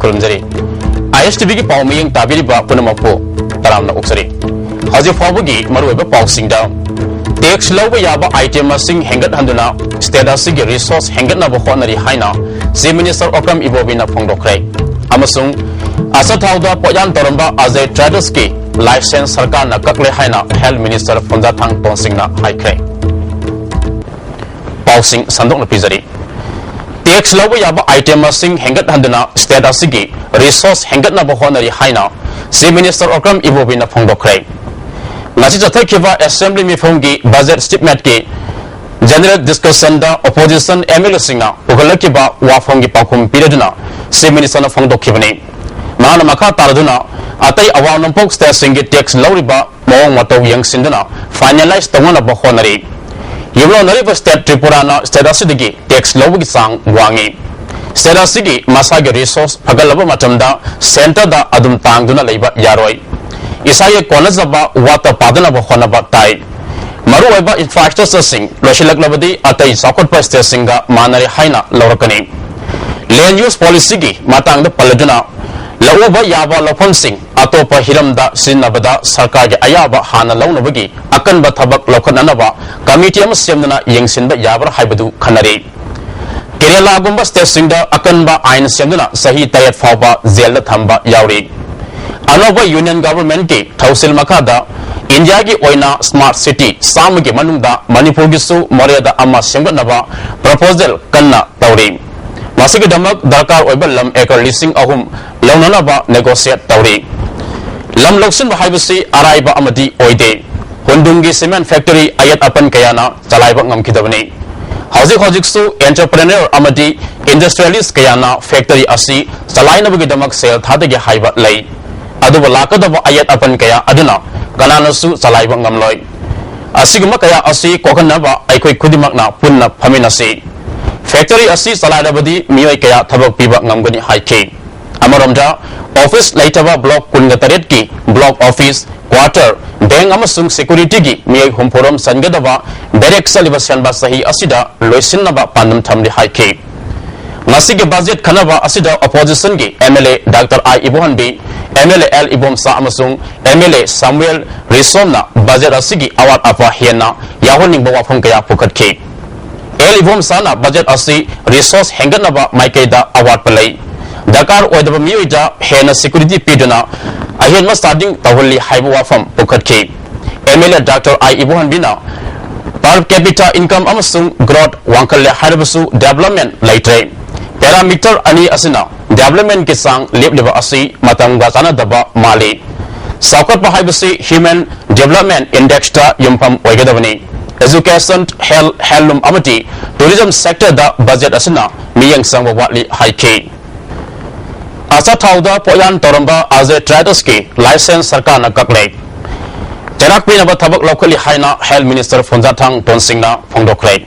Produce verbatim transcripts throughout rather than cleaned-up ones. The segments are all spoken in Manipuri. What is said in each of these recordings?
ꯈꯨꯔꯨꯝꯖꯔꯤ꯫ ꯑꯥꯏ ꯑꯦꯁ ꯇꯤ ꯚꯤꯒꯤ ꯄꯥꯎ ꯃꯤꯠꯌꯦꯡ ꯇꯥꯕꯤꯔꯤꯕ ꯄꯨꯝꯅꯃꯛꯄꯨ ꯇꯔꯥꯝꯅ ꯑꯣꯛꯆꯔꯤ꯫ ꯍꯧꯖꯤꯛ ꯐꯥꯎꯕꯒꯤ ꯃꯔꯨꯑꯣꯏꯕ ꯄꯥꯎꯁꯤꯡꯗ, ꯇꯦꯛꯁ ꯂꯧꯕ ꯌꯥꯕ ꯑꯥꯏꯇꯦꯝ ꯃꯁꯤꯡ ꯍꯦꯟꯒꯠꯍꯟꯗꯨꯅ ꯁ꯭ꯇꯦꯠ ꯑꯁꯤꯒꯤ ꯔꯤꯁꯣꯔꯁ ꯍꯦꯟꯒꯠꯅꯕ ꯍꯣꯠꯅꯔꯤ ꯍꯥꯏꯅ ꯆꯤꯐ ꯃꯤꯅꯤꯁꯇꯔ ꯑꯣꯀ꯭ꯔꯝ ꯏꯕꯣꯕꯤꯅ ꯐꯣꯡꯗꯣꯛꯈ꯭ꯔꯦ꯫ ꯑꯃꯁꯨꯡ ꯑꯆꯥꯊꯥꯎꯗ ꯄꯣꯠꯌꯥꯟ ꯇꯧꯔꯝꯕ ꯑꯖꯌ ꯇ꯭ꯔꯦꯗꯔꯁꯀꯤ ꯂꯥꯏꯁꯦꯟꯁ ꯁꯔꯀꯥꯔꯅ ꯀꯛꯂꯦ ꯍꯥꯏꯅ ꯍꯦꯜꯊ ꯃꯤꯅꯤꯁꯇꯔ ꯐꯨꯟꯖꯥꯊꯥꯡ ꯇꯣꯟꯁꯤꯡꯅ ꯍꯥꯏꯈ꯭ꯔꯦ꯫ ꯄꯥꯎꯁꯤꯡ ꯁꯟꯗꯣꯛꯅ ꯄꯤꯖꯔꯤ꯫ ꯇꯦꯛꯁ ꯂꯧꯕ ꯌꯥꯕ ꯑꯥꯏꯇꯦꯝ ꯃꯁꯤꯡ ꯍꯦꯟꯒꯠꯍꯟꯗꯨꯅ ꯁ꯭ꯇꯦꯠ ꯑꯁꯤꯒꯤ ꯔꯤꯁꯣꯔꯁ ꯍꯦꯟꯒꯠꯅꯕ ꯍꯣꯠꯅꯔꯤ ꯍꯥꯏꯅ ꯆꯤꯐ ꯃꯤꯅꯤꯁꯇꯔ ꯑꯣꯀ꯭ꯔꯝ ꯏꯕꯣꯕꯤꯅ ꯐꯣꯡꯗꯣꯛꯈ꯭ꯔꯦ꯫ ꯉꯁꯤ ꯆꯠꯊꯈꯤꯕ ꯑꯦꯁꯦꯝꯕ꯭ꯂꯤ ꯃꯤꯐꯝꯒꯤ ꯕꯖꯦꯠ ꯁ꯭ꯇꯦꯠꯃꯦꯟꯠꯀꯤ ꯖꯦꯅꯔꯦꯜ ꯗꯤꯁꯀꯁꯟꯗ ꯑꯣꯄꯣꯖꯤꯁꯟ ꯑꯦꯝ ꯑꯦꯜ ꯑꯦꯁꯤꯡꯅ ꯄꯨꯈꯠꯂꯛꯈꯤꯕ ꯋꯥꯐꯝꯒꯤ ꯄꯥꯎꯈꯨꯝ ꯄꯤꯔꯗꯨꯅ ꯆꯤꯐ ꯃꯤꯅꯤꯁꯇꯔꯅ ꯐꯣꯡꯗꯣꯛꯈꯤꯕꯅꯤ꯫ ꯃꯍꯥꯛꯅ ꯃꯈꯥ ꯇꯥꯔꯗꯨꯅ ꯑꯇꯩ ꯑꯋꯥꯡ ꯅꯣꯡꯄꯣꯛ ꯁ꯭ꯇꯦꯠꯁꯤꯡꯒꯤ ꯇꯦꯛꯁ ꯂꯧꯔꯤꯕ ꯃꯑꯣꯡ ꯃꯇꯧ ꯌꯦꯡꯁꯤꯟꯗꯨꯅ ꯐꯥꯏꯅꯦꯂꯥꯏꯖ ꯇꯧꯅꯅꯕ ꯍꯣꯠꯅꯔꯤ꯫ ꯌꯨꯝꯂꯣꯟꯅꯔꯤꯕ ꯁ꯭ꯇꯦꯠ ꯇ꯭ꯔꯤꯄꯨꯔꯥꯅ ꯁ꯭ꯇꯦꯠ ꯑꯁꯤꯗꯒꯤ ꯇꯦꯛꯁ ꯂꯧꯕꯒꯤ ꯆꯥꯡ ꯋꯥꯡꯉꯤ꯫ ꯁ꯭ꯇꯦꯠ ꯑꯁꯤꯒꯤ ꯃꯁꯥꯒꯤ ꯔꯤꯁꯣꯔꯁ ꯐꯒꯠꯂꯕ ꯃꯇꯝꯗ ꯁꯦꯟꯇꯔꯗ ꯑꯗꯨꯝ ꯇꯥꯡꯗꯨꯅ ꯂꯩꯕ ꯌꯥꯔꯣꯏ꯫ ꯏꯁꯥꯒꯤ ꯀꯣꯟꯅꯖꯕ ꯋꯥꯠꯇ ꯄꯥꯗꯅꯕ ꯍꯣꯠꯅꯕ ꯇꯥꯏ꯫ ꯃꯔꯨꯑꯣꯏꯕ ꯏꯟꯐ꯭ꯔꯥꯁ꯭ꯇ꯭ꯔꯛꯆꯔꯁꯤꯡ ꯂꯣꯏꯁꯤꯜꯂꯛꯂꯕꯗꯤ ꯑꯇꯩ ꯆꯥꯎꯈꯠꯄ ꯁ꯭ꯇꯦꯠꯁꯤꯡꯒ ꯃꯥꯟꯅꯔꯦ ꯍꯥꯏꯅ ꯂꯧꯔꯛꯀꯅꯤ꯫ ꯂꯦꯟꯗ ꯌꯨꯁ ꯄꯣꯂꯤꯁꯤꯒꯤ ꯃꯇꯥꯡꯗ ꯄꯜꯂꯗꯨꯅ, ꯂꯧꯎꯕ ꯌꯥꯕ ꯂꯧꯐꯝꯁꯤꯡ ꯑꯇꯣꯞꯄ ꯍꯤꯔꯝꯗ ꯁꯤꯖꯤꯟꯅꯕꯗ ꯁꯔꯀꯥꯔꯒꯤ ꯑꯌꯥꯕ ꯍꯥꯟꯅ ꯂꯧꯅꯕꯒꯤ ꯑꯀꯟꯕ ꯊꯕꯛ ꯂꯧꯈꯠꯅꯅꯕ ꯀꯃꯤꯇꯤ ꯑꯃ ꯁꯦꯝꯗꯨꯅ ꯌꯦꯡꯁꯤꯟꯕ ꯌꯥꯕ꯭ꯔꯥ ꯍꯥꯏꯕꯗꯨ ꯈꯟꯅꯔꯤ꯫ ꯀꯦꯔꯦꯂꯥꯒꯨꯝꯕ ꯁ꯭ꯇꯦꯠꯁꯤꯡꯗ ꯑꯀꯟꯕ ꯑꯥꯏꯟ ꯁꯦꯝꯗꯨꯅ ꯆꯍꯤ ꯇꯔꯦꯠ ꯐꯥꯎꯕ ꯖꯦꯜꯗ ꯊꯝꯕ ꯌꯥꯎꯔꯤ꯫ ꯑꯅꯧꯕ ꯌꯨꯅꯤꯌꯟ ꯒꯚꯔꯟꯃꯦꯟꯠꯀꯤ ꯊꯧꯁꯤꯜ ꯃꯈꯥꯗ ꯏꯟꯗꯤꯌꯥꯒꯤ ꯑꯣꯏꯅ ꯁ꯭ꯃꯥꯔꯠ ꯁꯤꯇꯤ ꯆꯥꯝꯃꯒꯤ ꯃꯅꯨꯡꯗ ꯃꯅꯤꯄꯨꯔꯒꯤꯁꯨ ꯃꯣꯔꯦꯗ ꯑꯃ ꯁꯦꯝꯒꯠꯅꯕ ꯄ꯭ꯔꯄꯣꯖꯦꯜ ꯀꯟꯅ ꯇꯧꯔꯤ꯫ ꯃꯁꯤꯒꯤꯗꯃꯛ ꯗꯔꯀꯥꯔ ꯑꯣꯏꯕ ꯂꯝ ꯑꯦꯀꯔ ꯂꯤꯁꯤꯡ ꯑꯍꯨꯝ ꯂꯧꯅꯅꯕ ꯅꯦꯒꯣꯁꯤꯌꯦꯠ ꯇꯧꯔꯤ꯫ ꯂꯝ ꯂꯧꯁꯤꯟꯕ ꯍꯥꯏꯕꯁꯤ ꯑꯔꯥꯏꯕ ꯑꯃꯗꯤ ꯑꯣꯏꯗꯦ꯫ ꯍꯨꯟꯗꯨꯡꯒꯤ ꯁꯤꯃꯦꯟ ꯐꯦꯛꯇꯔꯤ ꯑꯌꯦꯠ ꯑꯄꯟ ꯀꯌꯥꯅ ꯆꯂꯥꯏꯕ ꯉꯝꯈꯤꯗꯕꯅꯤ꯫ ꯍꯧꯖꯤꯛ ꯍꯧꯖꯤꯛꯁꯨ ꯑꯦꯟꯇꯔꯄ꯭ꯔꯦꯅꯔ ꯑꯃꯗꯤ ꯏꯟꯗꯁꯇ꯭ꯔꯤꯌꯦꯂꯤꯁ ꯀꯌꯥꯅ ꯐꯦꯛꯇꯔꯤ ꯑꯁꯤ ꯆꯂꯥꯏꯅꯕꯒꯤꯗꯃꯛ ꯁꯦꯜ ꯊꯥꯗꯒꯦ ꯍꯥꯏꯕ ꯂꯩ꯫ ꯑꯗꯨꯕꯨ ꯂꯥꯛꯀꯗꯕ ꯑꯌꯦꯠ ꯑꯄꯟ ꯀꯌꯥ ꯑꯗꯨꯅ ꯀꯅꯥꯅꯁꯨ ꯆꯂꯥꯏꯕ ꯉꯝꯂꯣꯏ꯫ ꯑꯁꯤꯒꯨꯝꯕ ꯀꯌꯥ ꯑꯁꯤ ꯀꯣꯛꯍꯟꯅꯕ ꯑꯩꯈꯣꯏ ꯈꯨꯗꯤꯡꯃꯛꯅ ꯄꯨꯟꯅ ꯐꯝꯃꯤꯟꯅꯁꯤ꯫ ꯐꯦꯛꯇꯔꯤ ꯑꯁꯤ ꯆꯂꯥꯏꯔꯕꯗꯤ ꯃꯤꯑꯣꯏ ꯀꯌꯥ ꯊꯕꯛ ꯄꯤꯕ ꯉꯝꯒꯅꯤ ꯍꯥꯏꯈꯤ꯫ ꯑꯃꯔꯣꯝꯗ, ꯑꯣꯐꯤꯁ ꯂꯩꯇꯕ ꯕ꯭ꯂꯣꯛ ꯀꯨꯟꯒ ꯇꯔꯦꯠꯀꯤ ꯕ꯭ꯂꯣꯛ ꯑꯣꯐꯤꯁ, ꯀ꯭ꯋꯥꯇꯔ, ꯕꯦꯡꯛ ꯑꯃꯁꯨꯡ ꯁꯦꯀ꯭ꯌꯨꯔꯤꯇꯤꯒꯤ ꯃꯤꯑꯣꯏ ꯍꯨꯝꯐꯨꯔꯣꯝ ꯆꯟꯒꯗꯕ ꯕꯦꯔꯦꯛ ꯆꯠꯂꯤꯕ ꯁꯦꯝꯕ ꯆꯍꯤ ꯑꯁꯤꯗ ꯂꯣꯏꯁꯤꯟꯅꯕ ꯄꯥꯟꯗꯝ ꯊꯝꯂꯤ ꯍꯥꯏꯈꯤ꯫ ꯉꯁꯤꯒꯤ ꯕꯖꯦꯠ ꯈꯟꯅꯕ ꯑꯁꯤꯗ ꯑꯣꯄꯣꯖꯤꯁꯟꯒꯤ M L A doctor I Ibohanbi, M L A L Ibomcha ꯑꯃꯁꯨꯡ ꯑꯦꯝ ꯑꯦꯜ ꯑꯦ ꯁꯥꯃꯨꯑꯦꯜ ꯔꯤꯁꯣꯝꯅ ꯕꯖꯦꯠ ꯑꯁꯤꯒꯤ ꯑꯋꯥꯠ ꯑꯄꯥ ꯍꯦꯟꯅ ꯌꯥꯎꯍꯟꯅꯤꯡꯕ ꯋꯥꯐꯝ ꯀꯌꯥ ꯄꯨꯈꯠꯈꯤ꯫ ꯑꯦꯜ ꯏꯕꯣꯝꯆꯥꯅ ꯕꯖꯦꯠ ꯑꯁꯤ ꯔꯤꯁꯣꯔꯁ ꯍꯦꯟꯒꯠꯅꯕ ꯃꯥꯏꯀꯩꯗ ꯑꯋꯥꯠꯄ ꯂꯩ, ꯗꯔꯀꯥꯔ ꯑꯣꯏꯗꯕ ꯃꯤꯑꯣꯏꯗ ꯍꯦꯟꯅ ꯁꯦꯀ꯭ꯌꯨꯔꯤꯇꯤ ꯄꯤꯗꯨꯅ ꯑꯍꯦꯟꯕ ꯆꯥꯗꯤꯡ ꯇꯧꯍꯜꯂꯤ ꯍꯥꯏꯕ ꯋꯥꯐꯝ ꯄꯨꯈꯠꯈꯤ꯫ M L A doctor I ꯏꯕꯣꯍꯟꯕꯤꯅ per capita income ꯑꯃꯁꯨꯡ growth ꯋꯥꯡꯈꯠꯂꯦ ꯍꯥꯏꯔꯕꯁꯨ development ꯂꯩꯇ꯭ꯔꯦ꯫ Parameter ꯑꯅꯤ ꯑꯁꯤꯅ developmentꯀꯤ ꯆꯥꯡ ꯂꯦꯞꯂꯤꯕ ꯑꯁꯤ ꯃꯇꯝꯒ ꯆꯥꯟꯅꯗꯕ ꯃꯥꯜꯂꯤ꯫ ꯆꯥꯎꯈꯠꯄ ꯍꯥꯏꯕꯁꯤ human development indexꯇ ꯌꯨꯝꯐꯝ ꯑꯣꯏꯒꯗꯕꯅꯤ꯫ Education, health, handloom ꯑꯃꯗꯤ tourism sectorꯗ ꯕꯖꯦꯠ ꯑꯁꯤꯅ ꯃꯤꯠꯌꯦꯡ ꯆꯪꯕ ꯋꯥꯠꯂꯤ ꯍꯥꯏꯈꯤ꯫ ꯑꯆꯥꯊꯥꯎꯗ ꯄꯣꯠꯌꯥꯟ ꯇꯧꯔꯝꯕ ꯑꯖꯦ ꯇ꯭ꯔꯦꯗꯔꯁꯀꯤ ꯂꯥꯏꯁꯦꯟꯁ ꯁꯔꯀꯥꯔꯅ ꯀꯛꯂꯦ꯫ ꯆꯩꯔꯥꯛ ꯄꯤꯅꯕ ꯊꯕꯛ ꯂꯧꯈꯠꯂꯤ ꯍꯥꯏꯅ ꯍꯦꯜꯊ ꯃꯤꯅꯤꯁꯇꯔ ꯐꯨꯟꯖꯥꯊꯥꯡ ꯇꯣꯟꯁꯤꯡꯅ ꯐꯣꯡꯗꯣꯛꯈ꯭ꯔꯦ꯫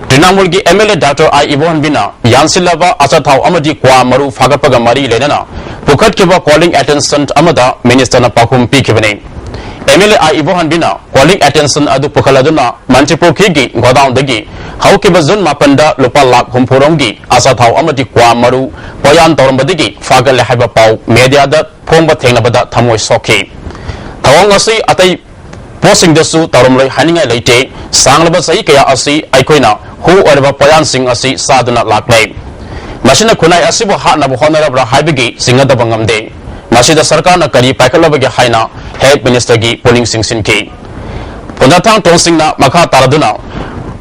ꯇ꯭ꯔꯤꯅꯥꯃꯨꯜꯒꯤ M L A doctor I ꯏꯕꯣꯍꯟꯕꯤꯅ ꯌꯥꯟꯁꯤꯜꯂꯕ ꯑꯆꯥꯊꯥꯎ ꯑꯃꯗꯤ ꯀ꯭ꯋꯥ ꯃꯔꯨ ꯐꯥꯒꯠꯄꯒ ꯃꯔꯤ ꯂꯩꯅꯅ ꯄꯨꯈꯠꯈꯤꯕ calling attention ꯑꯃꯗ ꯃꯤꯅꯤꯁꯇꯔꯅ ꯄꯥꯎꯈꯨꯝ ꯄꯤꯈꯤꯕꯅꯤ꯫ ꯑꯦꯝ ꯑꯦꯜ ꯑꯦ ꯑꯥꯏ ꯏꯕꯣꯍꯟꯕꯤꯅ calling attention ꯑꯗꯨ ꯄꯨꯈꯠꯂꯗꯨꯅ ꯃꯟꯇ꯭ꯔꯤꯄꯨꯈ꯭ꯔꯤꯒꯤ ꯒꯣꯗꯥꯎꯟꯗꯒꯤ ꯍꯧꯈꯤꯕ ꯖꯨꯟ ꯃꯥꯄꯟꯗ ꯂꯨꯄꯥ ꯂꯥꯈ ꯍꯨꯝꯐꯨ ꯔꯣꯝꯒꯤ ꯑꯆꯥꯊꯥꯎ ꯑꯃꯗꯤ ꯀ꯭ꯋꯥ ꯃꯔꯨ ꯄꯣꯠꯌꯥꯟ ꯇꯧꯔꯝꯕꯗꯒꯤ ꯐꯥꯒꯠꯂꯦ ꯍꯥꯏꯕ ꯄꯥꯎ ꯃꯦꯗꯤꯌꯥꯗ ꯐꯣꯡꯕ ꯊꯦꯡꯅꯕꯗ ꯊꯃꯣꯏ ꯁꯣꯛꯈꯤ꯫ ꯊꯧꯑꯣꯡ ꯑꯁꯤ ꯑꯇꯩ ꯄꯣꯠꯁꯤꯡꯗꯁꯨ ꯇꯧꯔꯝꯂꯣꯏ ꯍꯥꯏꯅꯤꯡꯉꯥꯏ ꯂꯩꯇꯦ꯫ ꯁꯥꯡꯂꯕ ꯆꯍꯤ ꯀꯌꯥ ꯑꯁꯤ ꯑꯩꯈꯣꯏꯅ ꯍꯨ ꯑꯣꯏꯔꯕ ꯄꯣꯠꯌꯥꯟꯁꯤꯡ ꯑꯁꯤ ꯆꯥꯗꯨꯅ ꯂꯥꯛꯂꯦ꯫ ꯃꯁꯤꯅ ꯈꯨꯟꯅꯥꯏ ꯑꯁꯤꯕꯨ ꯍꯥꯠꯅꯕ ꯍꯣꯠꯅꯔꯕ꯭ꯔꯥ ꯍꯥꯏꯕꯒꯤ ꯆꯤꯡꯅꯗꯕ ꯉꯝꯗꯦ꯫ ꯃꯁꯤꯗ ꯁꯔꯀꯥꯔꯅ ꯀꯔꯤ ꯄꯥꯏꯈꯠꯂꯕꯒꯦ ꯍꯥꯏꯅ ꯍꯦꯜꯊ ꯃꯤꯅꯤꯁꯇꯔꯒꯤ ꯄꯨꯛꯅꯤꯡ ꯆꯤꯡꯁꯤꯟꯈꯤ꯫ ꯐꯨꯟꯖꯥꯊꯥꯡ ꯇꯣꯟꯁꯤꯡꯅ ꯃꯈꯥ ꯇꯥꯔꯗꯨꯅ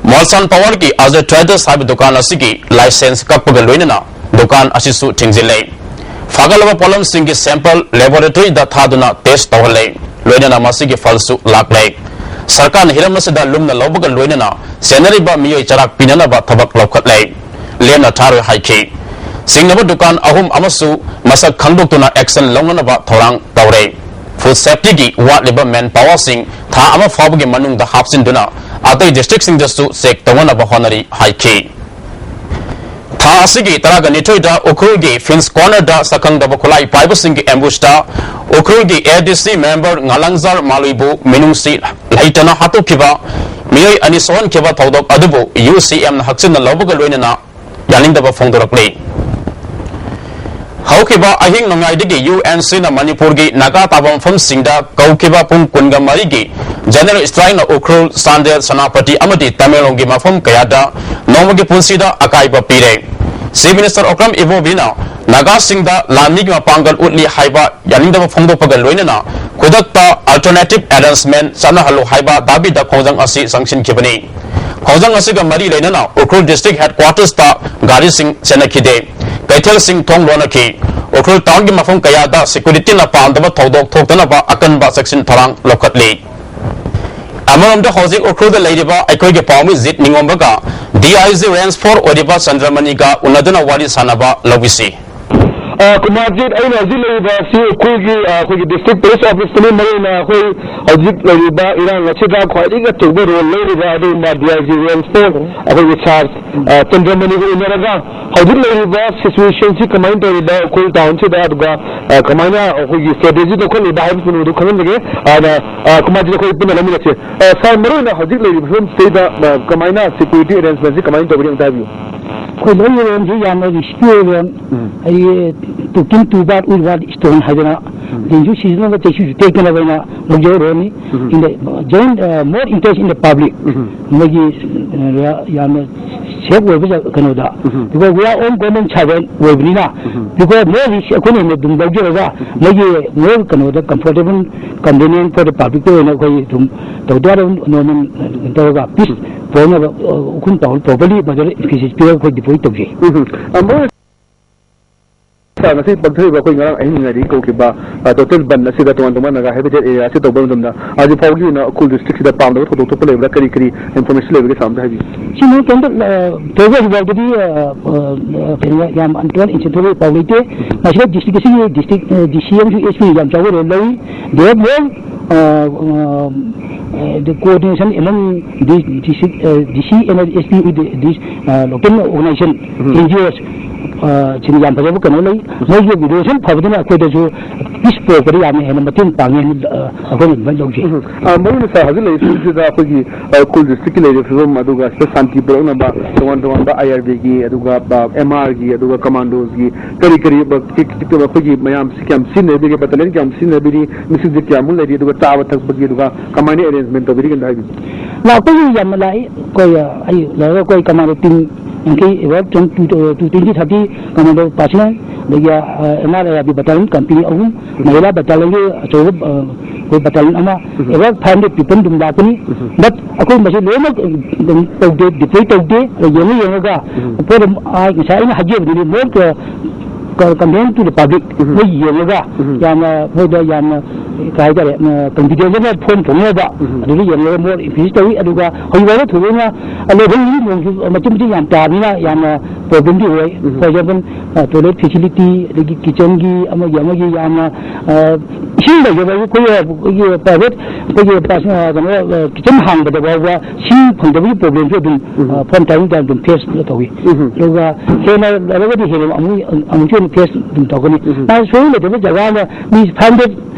ꯃꯣꯜꯁꯥꯟ ꯄꯋꯥꯔꯒꯤ ꯑꯖꯦ ꯇ꯭ꯔꯦꯗꯔꯁ ꯍꯥꯏꯕ ꯗꯨꯀꯥꯟ ꯑꯁꯤꯒꯤ ꯂꯥꯏꯁꯦꯟꯁ ꯀꯛꯄꯒ ꯂꯣꯏꯅꯅ ꯗꯨꯀꯥꯟ ꯑꯁꯤꯁꯨ ꯊꯤꯡꯖꯤꯜꯂꯦ꯫ ꯐꯥꯒꯠꯂꯕ ꯄꯣꯠꯂꯝꯁꯤꯡꯒꯤ sample laboratoryꯗ ꯊꯥꯗꯨꯅ test ꯇꯧꯍꯜꯂꯦ꯫ ꯂꯣꯏꯅꯅ ꯃꯁꯤꯒꯤ ꯐꯜꯁꯨ ꯂꯥꯛꯂꯦ꯫ ꯁꯔꯀꯥꯔꯅ ꯍꯤꯔꯝ ꯑꯁꯤꯗ ꯂꯨꯝꯅ ꯂꯧꯕꯒ ꯂꯣꯏꯅꯅ ꯆꯦꯟꯅꯔꯤꯕ ꯃꯤꯑꯣꯏ ꯆꯔꯥꯛ ꯄꯤꯅꯅꯕ ꯊꯕꯛ ꯂꯧꯈꯠꯂꯦ꯫ ꯂꯦꯝꯅ ꯊꯥꯔꯣꯏ ꯍꯥꯏꯈꯤ꯫ ꯆꯤꯡꯅꯕ ꯗꯨꯀꯥꯟ ꯑꯍꯨꯝ ꯑꯃꯁꯨ ꯃꯁꯛ ꯈꯪꯗꯣꯛꯇꯨꯅ action ꯂꯧꯅꯅꯕ ꯊꯧꯔꯥꯡ ꯇꯧꯔꯦ꯫ Food safetyꯒꯤ ꯋꯥꯠꯂꯤꯕ manpowerꯁꯤꯡ ꯊꯥ ꯑꯃ ꯐꯥꯎꯕꯒꯤ ꯃꯅꯨꯡꯗ ꯍꯥꯞꯆꯤꯟꯗꯨꯅ ꯑꯇꯩ districtꯁꯤꯡꯗꯁꯨ check ꯇꯧꯅꯅꯕ ꯍꯣꯠꯅꯔꯤ ꯍꯥꯏꯈꯤ꯫ ꯊꯥ ꯑꯁꯤꯒꯤ ꯇꯔꯥꯒ ꯅꯤꯊꯣꯏꯗ ꯎꯈ꯭ꯔꯨꯜꯒꯤ ꯐꯤꯟꯁ ꯀꯣꯔꯅꯔꯗ ꯁꯛꯈꯪꯗꯕ ꯈꯨꯠꯂꯥꯏ ꯄꯥꯏꯕꯁꯤꯡꯒꯤ ambushꯇ ꯎꯈ꯭ꯔꯨꯜꯒꯤ ꯑꯦ ꯗꯤ ꯁꯤ member ꯉꯥꯂꯪꯖꯥꯔ ꯃꯥꯂꯨꯏꯕꯨ ꯃꯤꯅꯨꯡꯁꯤ ꯂꯩꯇꯅ ꯍꯥꯠꯇꯣꯛꯈꯤꯕ ꯃꯤꯑꯣꯏ ꯑꯅꯤ ꯁꯣꯛꯍꯟꯈꯤꯕ ꯊꯧꯗꯣꯛ ꯑꯗꯨꯕꯨ ꯌꯨ ꯁꯤ ꯑꯦꯝꯅ ꯍꯛꯆꯤꯟꯅ ꯂꯧꯕꯒ ꯂꯣꯏꯅꯅ ꯌꯥꯅꯤꯡꯗꯕ ꯐꯣꯡꯗꯣꯔꯛꯂꯤ꯫ ꯍꯧꯈꯤꯕ ꯑꯍꯤꯡ ꯅꯣꯡꯌꯥꯏꯗꯒꯤ UNCꯅ ꯃꯅꯤꯄꯨꯔꯒꯤ ꯅꯥꯒꯥ ꯇꯥꯕ ꯃꯐꯝꯁꯤꯡꯗ ꯀꯧꯈꯤꯕ ꯄꯨꯡ ꯀꯨꯟꯒ ꯃꯔꯤꯒꯤ General Strikeꯅ ꯎꯈ꯭ꯔꯨꯜ, ꯆꯥꯟꯗꯦꯜ, ꯁꯦꯅꯥꯄꯇꯤ ꯑꯃꯗꯤ ꯇꯃꯦꯡꯂꯣꯡꯒꯤ ꯃꯐꯝ ꯀꯌꯥꯗ ꯅꯣꯡꯃꯒꯤ ꯄꯨꯟꯁꯤꯗ ꯑꯀꯥꯏꯕ ꯄꯤꯔꯦ꯫ Chief Minister Okram Ibobiꯅ ꯅꯥꯒꯥꯁꯤꯡꯗ ꯂꯥꯟꯃꯤꯒꯤ ꯃꯄꯥꯡꯒꯜ ꯎꯠꯂꯤ ꯍꯥꯏꯕ ꯌꯥꯅꯤꯡꯗꯕ ꯐꯣꯡꯗꯣꯛꯄꯒ ꯂꯣꯏꯅꯅ ꯈꯨꯗꯛꯇ alternative arrangement ꯆꯠꯅꯍꯜꯂꯨ ꯍꯥꯏꯕ ꯗꯥꯕꯤꯗ ꯈꯣꯡꯖꯪ ꯑꯁꯤ ꯆꯪꯁꯤꯟꯈꯤꯕꯅꯤ꯫ ꯈꯣꯡꯖꯪ ꯑꯁꯤꯒ ꯃꯔꯤ ꯂꯩꯅꯅ ꯎꯈ꯭ꯔꯨꯜ district headquartersꯇ ꯒꯥꯔꯤꯁꯤꯡ ꯆꯦꯟꯅꯈꯤꯗꯦ꯫ ꯀꯩꯊꯦꯜꯁꯤꯡ ꯊꯣꯡ ꯂꯣꯟꯅꯈꯤ꯫ ꯎꯈ꯭ꯔꯨꯜ townꯒꯤ ꯃꯐꯝ ꯀꯌꯥꯗ securityꯅ ꯄꯥꯝꯗꯕ ꯊꯧꯗꯣꯛ ꯊꯣꯛꯇꯅꯕ ꯑꯀꯟꯕ ꯆꯦꯛꯁꯤꯟ ꯊꯧꯔꯥꯡ ꯂꯧꯈꯠꯂꯤ꯫ ꯑꯃꯔꯣꯝꯗ ꯍꯧꯖꯤꯛ ꯎꯈ꯭ꯔꯨꯜꯗ ꯂꯩꯔꯤꯕ ꯑꯩꯈꯣꯏꯒꯤ ꯄꯥꯎꯃꯤ ꯖꯤꯠ ꯅꯤꯉꯣꯝꯕꯒ DIG Range four ꯑꯣꯏꯔꯤꯕ ꯆꯟꯗ꯭ꯔꯃꯅꯤꯒ ꯎꯅꯗꯨꯅ ꯋꯥꯔꯤ ꯁꯥꯟꯅꯕ ꯂꯧꯕꯤꯁꯤ꯫ ꯑ, ꯀꯨꯃꯥꯔꯖꯤꯠ, ꯑꯩꯅ ꯍꯧꯖꯤꯛ ꯂꯩꯔꯤꯕ ꯑꯁꯤ ꯎꯈ꯭ꯔꯨꯜꯒꯤ, ꯑ, ꯑꯩꯈꯣꯏꯒꯤ district police officeꯇꯅꯤ꯫ ꯃꯔꯨꯑꯣꯏꯅ ꯑꯩꯈꯣꯏ ꯍꯧꯖꯤꯛ ꯂꯩꯔꯤꯕ ꯏꯔꯥꯡ ꯑꯁꯤꯗ ꯈ꯭ꯋꯥꯏꯗꯒꯤ ꯑꯆꯧꯕ role ꯂꯧꯔꯤꯕ ꯑꯗꯨꯒꯨꯝꯕ DIG Range four ꯑꯩꯈꯣꯏꯒꯤ sir, ꯑ, ꯆꯟꯗ꯭ꯔꯃꯅꯤꯒ ꯎꯅꯔꯒ ꯍꯧꯖꯤꯛ ꯂꯩꯔꯤꯕ situationꯁꯤ ꯀꯃꯥꯏꯅ ꯇꯧꯔꯤꯕ ꯎꯈ꯭ꯔꯨꯜ townꯁꯤꯗ, ꯑꯗꯨꯒ, ꯑ, ꯀꯃꯥꯏꯅ ꯑꯩꯈꯣꯏꯒꯤ strategy ꯂꯧꯈꯠꯂꯤꯕ ꯍꯥꯏꯕꯁꯤꯡꯗꯨ ꯈꯪꯍꯟꯖꯒꯦ꯫ ꯑꯗ, ꯑ, ꯀꯨꯃꯥꯔꯖꯤꯠ, ꯑꯩꯈꯣꯏ ꯄꯨꯟꯅ ꯂꯧꯃꯤꯟꯅꯁꯤ꯫ ꯑ, sir, ꯃꯔꯨꯑꯣꯏꯅ ꯍꯧꯖꯤꯛ ꯂꯩꯔꯤꯕ ꯐꯤꯕꯝꯁꯤꯗꯩꯗ, ꯑ, ꯀꯃꯥꯏꯅ security arrangementꯁꯤ ꯀꯃꯥꯏꯅ ꯇꯧꯒꯅꯤ ꯑꯝꯇ ꯍꯥꯏꯕꯤꯌꯨ꯫ ꯑꯩꯈꯣꯏ ꯂꯧꯔꯤꯕ ꯃꯑꯣꯡꯁꯤ ꯌꯥꯝꯅ risky ꯑꯣꯏꯕ, ꯎꯝ꯫ ꯍꯥꯏꯗꯤ, "To kill two birds with one stone" ꯍꯥꯏꯗꯅ, ꯎꯝ꯫ ꯂꯤꯟꯁꯨ ꯁꯤꯗꯅꯕ, ꯆꯩꯁꯨꯁꯨ ꯇꯦꯛꯇꯅꯕ ꯍꯥꯏꯅ ꯂꯧꯖꯍꯧꯔꯅꯤ꯫ ꯎꯝ꯫ In the, uh, general, uh, more interest in the public꯫ ꯎꯝ꯫ ꯃꯣꯏꯒꯤ, uh, ꯌꯥꯝꯅ safe ꯑꯣꯏꯕ ꯖ-, ꯀꯩꯅꯣꯗ꯫ ꯎꯝ꯫ Because we are all government servant ꯑꯣꯏꯕꯅꯤꯅ, ꯎꯝ꯫ Because more risk ꯑꯩꯈꯣꯏꯅ ꯍꯦꯟꯅ ꯑꯗꯨꯝ ꯂꯧꯖꯔꯒ, ꯎꯝ꯫ ꯃꯣꯏꯒꯤ more ꯀꯩꯅꯣꯗ comfortable, convenient for the publicꯇ ꯑꯣꯏꯅ ꯑꯩꯈꯣꯏ ꯑꯗꯨꯝ ꯇꯧ ꯇꯥꯔꯦ, normal ꯇꯧꯔꯒ peace ꯎꯝ꯫ ꯄꯨꯔꯛꯅꯕ, ꯑ, ꯎꯈ꯭ꯔꯨꯜ town properly ꯃꯗꯨꯗ ꯏꯟꯐꯦꯁꯤꯁ ꯄꯤꯔꯒ ꯑꯩꯈꯣꯏ deploy ꯇꯧꯖꯩ꯫ ꯎꯝ꯫ ꯑ, ꯃꯣꯏ ꯁꯥꯔ, ꯉꯁꯤ ꯄꯥꯡꯊꯣꯛꯏꯕ ꯑꯩꯈꯣꯏ ꯉꯔꯥꯡ ꯑꯍꯤꯡ ꯉꯥꯏꯗꯒꯤ ꯀꯧꯈꯤꯕ, ꯑ, total ꯕꯟ ꯑꯁꯤꯗ ꯇꯣꯉꯥꯟ ꯇꯣꯉꯥꯟꯕ ꯅꯥꯒꯥ habitat area ꯑꯁꯤ ꯇꯧꯕ ꯃꯇꯝꯗ ꯍꯧꯖꯤꯛ ꯐꯥꯎꯒꯤ ꯑꯣꯏꯅ ꯎꯈ꯭ꯔꯨꯜ districtꯁꯤꯗ ꯄꯥꯝꯗꯕ ꯊꯧꯗꯣꯛ ꯊꯣꯛꯄ ꯂꯩꯕ꯭ꯔꯥ? ꯀꯔꯤ ꯀꯔꯤ information ꯂꯩꯕꯒꯦ ꯁꯥꯔ, ꯑꯝꯇ ꯍꯥꯏꯕꯤꯌꯨ꯫ ꯁꯤ ꯃꯣꯏ ꯀꯩꯝꯇ, ꯑ, ꯇꯧꯕ ꯍꯧꯖꯤꯛ ꯐꯥꯎꯗꯗꯤ, ꯑ, ꯑ, ꯀꯩꯅꯣ, ꯌꯥꯝ ꯑꯟꯇꯣꯟ ꯏꯟꯁꯤꯟ ꯊꯣꯛꯄꯒꯤ ꯄꯥꯎ ꯂꯩꯇꯦ꯫ ꯃꯁꯤꯗ district ꯑꯁꯤꯒꯤ district, ꯑ, DC ꯑꯃꯁꯨ SP ꯌꯥꯝ ꯆꯥꯎꯕ role ꯂꯧꯏ꯫ They have more, ꯑ, ꯑ, ꯑ, the coordination among the district, ꯑ, DC and SP with the, this, ꯑ, local organization, ꯎꯝ꯫ NGOs꯫ ꯑ, ꯁꯤꯅ ꯌꯥꯝ ꯐꯖꯕ ꯀꯩꯅꯣ ꯂꯩ꯫ ꯃꯣꯏꯒꯤ ꯔꯤꯂꯦꯁꯟ ꯐꯕꯗꯨꯅ ꯑꯩꯈꯣꯏꯗꯁꯨ ꯄꯤꯁ ꯄꯨꯔꯛꯄꯗ ꯌꯥꯝꯅ ꯍꯦꯟꯅ ꯃꯇꯦꯡ ꯄꯥꯡꯉꯦ ꯍꯥꯏꯅ, ꯑ, ꯑꯩꯈꯣꯏꯅ ꯑꯗꯨꯃꯥꯏꯅ ꯂꯧꯖꯩ꯫ ꯎꯝ꯫ ꯑ, ꯃꯔꯨ ꯑꯣꯏꯅ ꯁꯥꯔ, ꯍꯧꯖꯤꯛ ꯂꯩꯔꯤꯕ ꯐꯤꯕꯝꯁꯤꯗ ꯑꯩꯈꯣꯏꯒꯤ, ꯑ, ꯎꯈ꯭ꯔꯨꯜ ꯗꯤꯁꯇ꯭ꯔꯤꯛꯀꯤ ꯂꯩꯔꯤꯕ ꯐꯤꯕꯝ, ꯑꯗꯨꯒ ꯁꯤꯗ ꯁꯥꯟꯇꯤ ꯄꯨꯔꯛꯅꯕ ꯇꯣꯉꯥꯟ ꯇꯣꯉꯥꯟꯕ ꯑꯥꯏ ꯑꯥꯔ ꯕꯤꯒꯤ, ꯑꯗꯨꯒ, ꯑ, ꯑꯦꯝ ꯑꯥꯔꯒꯤ, ꯑꯗꯨꯒ ꯀꯃꯥꯟꯗꯣꯁꯀꯤ ꯀꯔꯤ ꯀꯔꯤ, ꯑ, ꯀ-, ꯀ-, ꯑꯩꯈꯣꯏꯒꯤ ꯃꯌꯥꯝꯁꯤ ꯀꯌꯥꯝ ꯁꯤꯖꯤꯟꯅꯕꯤꯒꯦ, ꯕꯦꯇꯥꯂꯤꯌꯟ ꯀꯌꯥꯝ ꯁꯤꯖꯤꯟꯅꯕꯤꯔꯤ, ꯃꯤꯁꯤꯡꯁꯦ ꯀꯌꯥꯃꯨꯛ ꯂꯩꯔꯤ, ꯑꯗꯨꯒ ꯆꯥꯕ ꯊꯛꯄꯒꯤ, ꯑꯗꯨꯒ ꯀꯃꯥꯏꯅ ꯑꯦꯔꯦꯟꯖꯃꯦꯟ ꯇꯧꯕꯤꯔꯤꯒꯦ ꯑꯝꯇ ꯍꯥꯏꯕꯤꯌꯨ꯫ ꯂꯥꯛꯄꯒꯤ ꯌꯥꯝꯅ ꯂꯥꯛꯏ꯫ ꯑꯩꯈꯣꯏ, ꯑ, ꯑꯩ ꯂꯣꯏꯔꯒ ꯑꯩꯈꯣꯏ ꯀꯃꯥꯟꯗꯣ ꯇꯤꯝ ꯌꯥꯡꯈꯩ, about two, two, two twenty thirty commando personal, ꯑꯗꯒꯤ, ꯑ, ꯑꯦꯝ ꯑꯥꯔ ꯑꯥꯏ ꯑꯥꯔ ꯕꯤ ꯕꯦꯇꯥꯂꯤꯌꯟ ꯀꯝꯄꯅꯤ ꯑꯍꯨꯝ, ꯃꯍꯤꯂꯥ ꯕꯦꯇꯥꯂꯤꯌꯟꯒꯤ ꯑꯆꯧꯕ, ꯑ, ꯑꯩꯈꯣꯏ ꯕꯦꯇꯥꯂꯤꯌꯟ ꯑꯃ, ꯎꯝ꯫ ꯑꯦꯕꯥꯎꯠ ꯐꯥꯏꯚ ꯍꯟꯗ꯭ꯔꯦꯠ ꯄꯤꯄꯜ ꯑꯗꯨꯝ ꯂꯥꯛꯀꯅꯤ꯫ ꯎꯝ꯫ But ꯑꯩꯈꯣꯏ ꯃꯁꯤ ꯂꯣꯏꯅꯃꯛ ꯑꯗꯨꯝ ꯇꯧꯗꯦ, ꯗꯤꯄ꯭ꯂꯣꯏ ꯇꯧꯗꯦ꯫ ꯑꯗ ꯌꯦꯡꯉ ꯌꯦꯡꯉꯒ ꯎꯝ꯫ ꯄꯣꯠ ꯑꯃ, ꯑ, ꯉꯁꯥꯏ ꯑꯩꯅ ꯍꯥꯏꯖꯕꯗꯨꯅꯤ, ꯃꯣꯔ, ꯑ, ꯀ-, ꯀꯟꯚꯦꯟ ꯇꯨ ꯗ ꯄꯕ꯭ꯂꯤꯛ ꯎꯝ꯫ ꯃꯣꯏ ꯌꯦꯡꯉꯒ ꯎꯝ꯫ ꯌꯥꯝꯅ ꯃꯣꯏꯗ ꯌꯥꯝꯅ ꯀꯩ ꯍꯥꯏꯇꯥꯔꯦ, ꯑ, ꯀꯟꯐꯤꯗꯦꯟꯁ ꯑꯃ ꯐꯣꯔꯝ ꯊꯣꯛꯅꯕ ꯎꯝ꯫ ꯑꯗꯨꯗ ꯌꯦꯡꯉꯒ ꯃꯣꯔ ꯏꯟꯀ꯭ꯔꯤꯖ ꯇꯧꯏ꯫ ꯑꯗꯨꯒ ꯍꯧꯖꯤꯛ ꯐꯥꯎꯕ ꯊꯣꯏꯗꯣꯛꯅ, ꯑ, ꯂꯩꯐꯝꯒꯤ ꯅꯣꯡꯁꯨ ꯃꯆꯤꯠ ꯃꯆꯤꯠ ꯌꯥꯝ ꯇꯥꯕꯅꯤꯅ ꯌꯥꯝꯅ ꯄ꯭ꯔꯣꯕ꯭ꯂꯦꯝꯗꯤ ꯑꯣꯏ꯫ ꯎꯝ꯫ For example, ꯑ, ꯇꯣꯏꯂꯦꯠ ꯐꯦꯁꯤꯂꯤꯇꯤ, ꯑꯗꯒꯤ ꯀꯤꯠꯆꯟꯒꯤ, ꯑꯃꯒꯤ ꯑꯃꯒꯤ ꯌꯥꯝꯅ, ꯑ, ꯏꯁꯤꯡ ꯂꯩꯖꯕ ꯑꯩꯈꯣꯏꯒꯤ, ꯑꯩꯈꯣꯏꯒꯤ ꯄ꯭ꯔꯥꯏꯚꯦꯠ, ꯑꯩꯈꯣꯏꯒꯤ ꯄꯥꯔꯁ-, ꯑ, ꯀꯩꯅꯣ, ꯑ, ꯀꯤꯠꯆꯟ ꯍꯥꯡꯕꯗ ꯐꯥꯎꯕ ꯁꯤꯡ ꯐꯪꯗꯕꯒꯤ ꯄ꯭ꯔꯣꯕ꯭ꯂꯦꯝꯁꯨ ꯑꯗꯨꯝ, ꯎꯝ꯫ ꯑ, from time to time ꯑꯗꯨꯝ ꯐꯦꯁ ꯇꯧꯏ꯫ ꯎꯝ꯫ ꯑꯗꯨꯒ ꯍꯦꯟꯅ ꯂꯩꯔꯒꯗꯤ ꯍꯦꯟꯅ ꯑꯃꯨꯛ, ꯑꯃꯨꯛꯁꯨ ꯍꯦꯟꯅ ꯐꯦꯁ ꯑꯗꯨꯝ ꯇꯧꯒꯅꯤ꯫ ꯎꯝ꯫ ꯃꯥ ꯁꯣꯏ ꯂꯩꯇꯕ ꯖꯒꯥ ꯑꯃ ꯃꯤ ꯐꯥꯏꯚ ꯍꯟꯗ꯭ꯔꯦꯠ,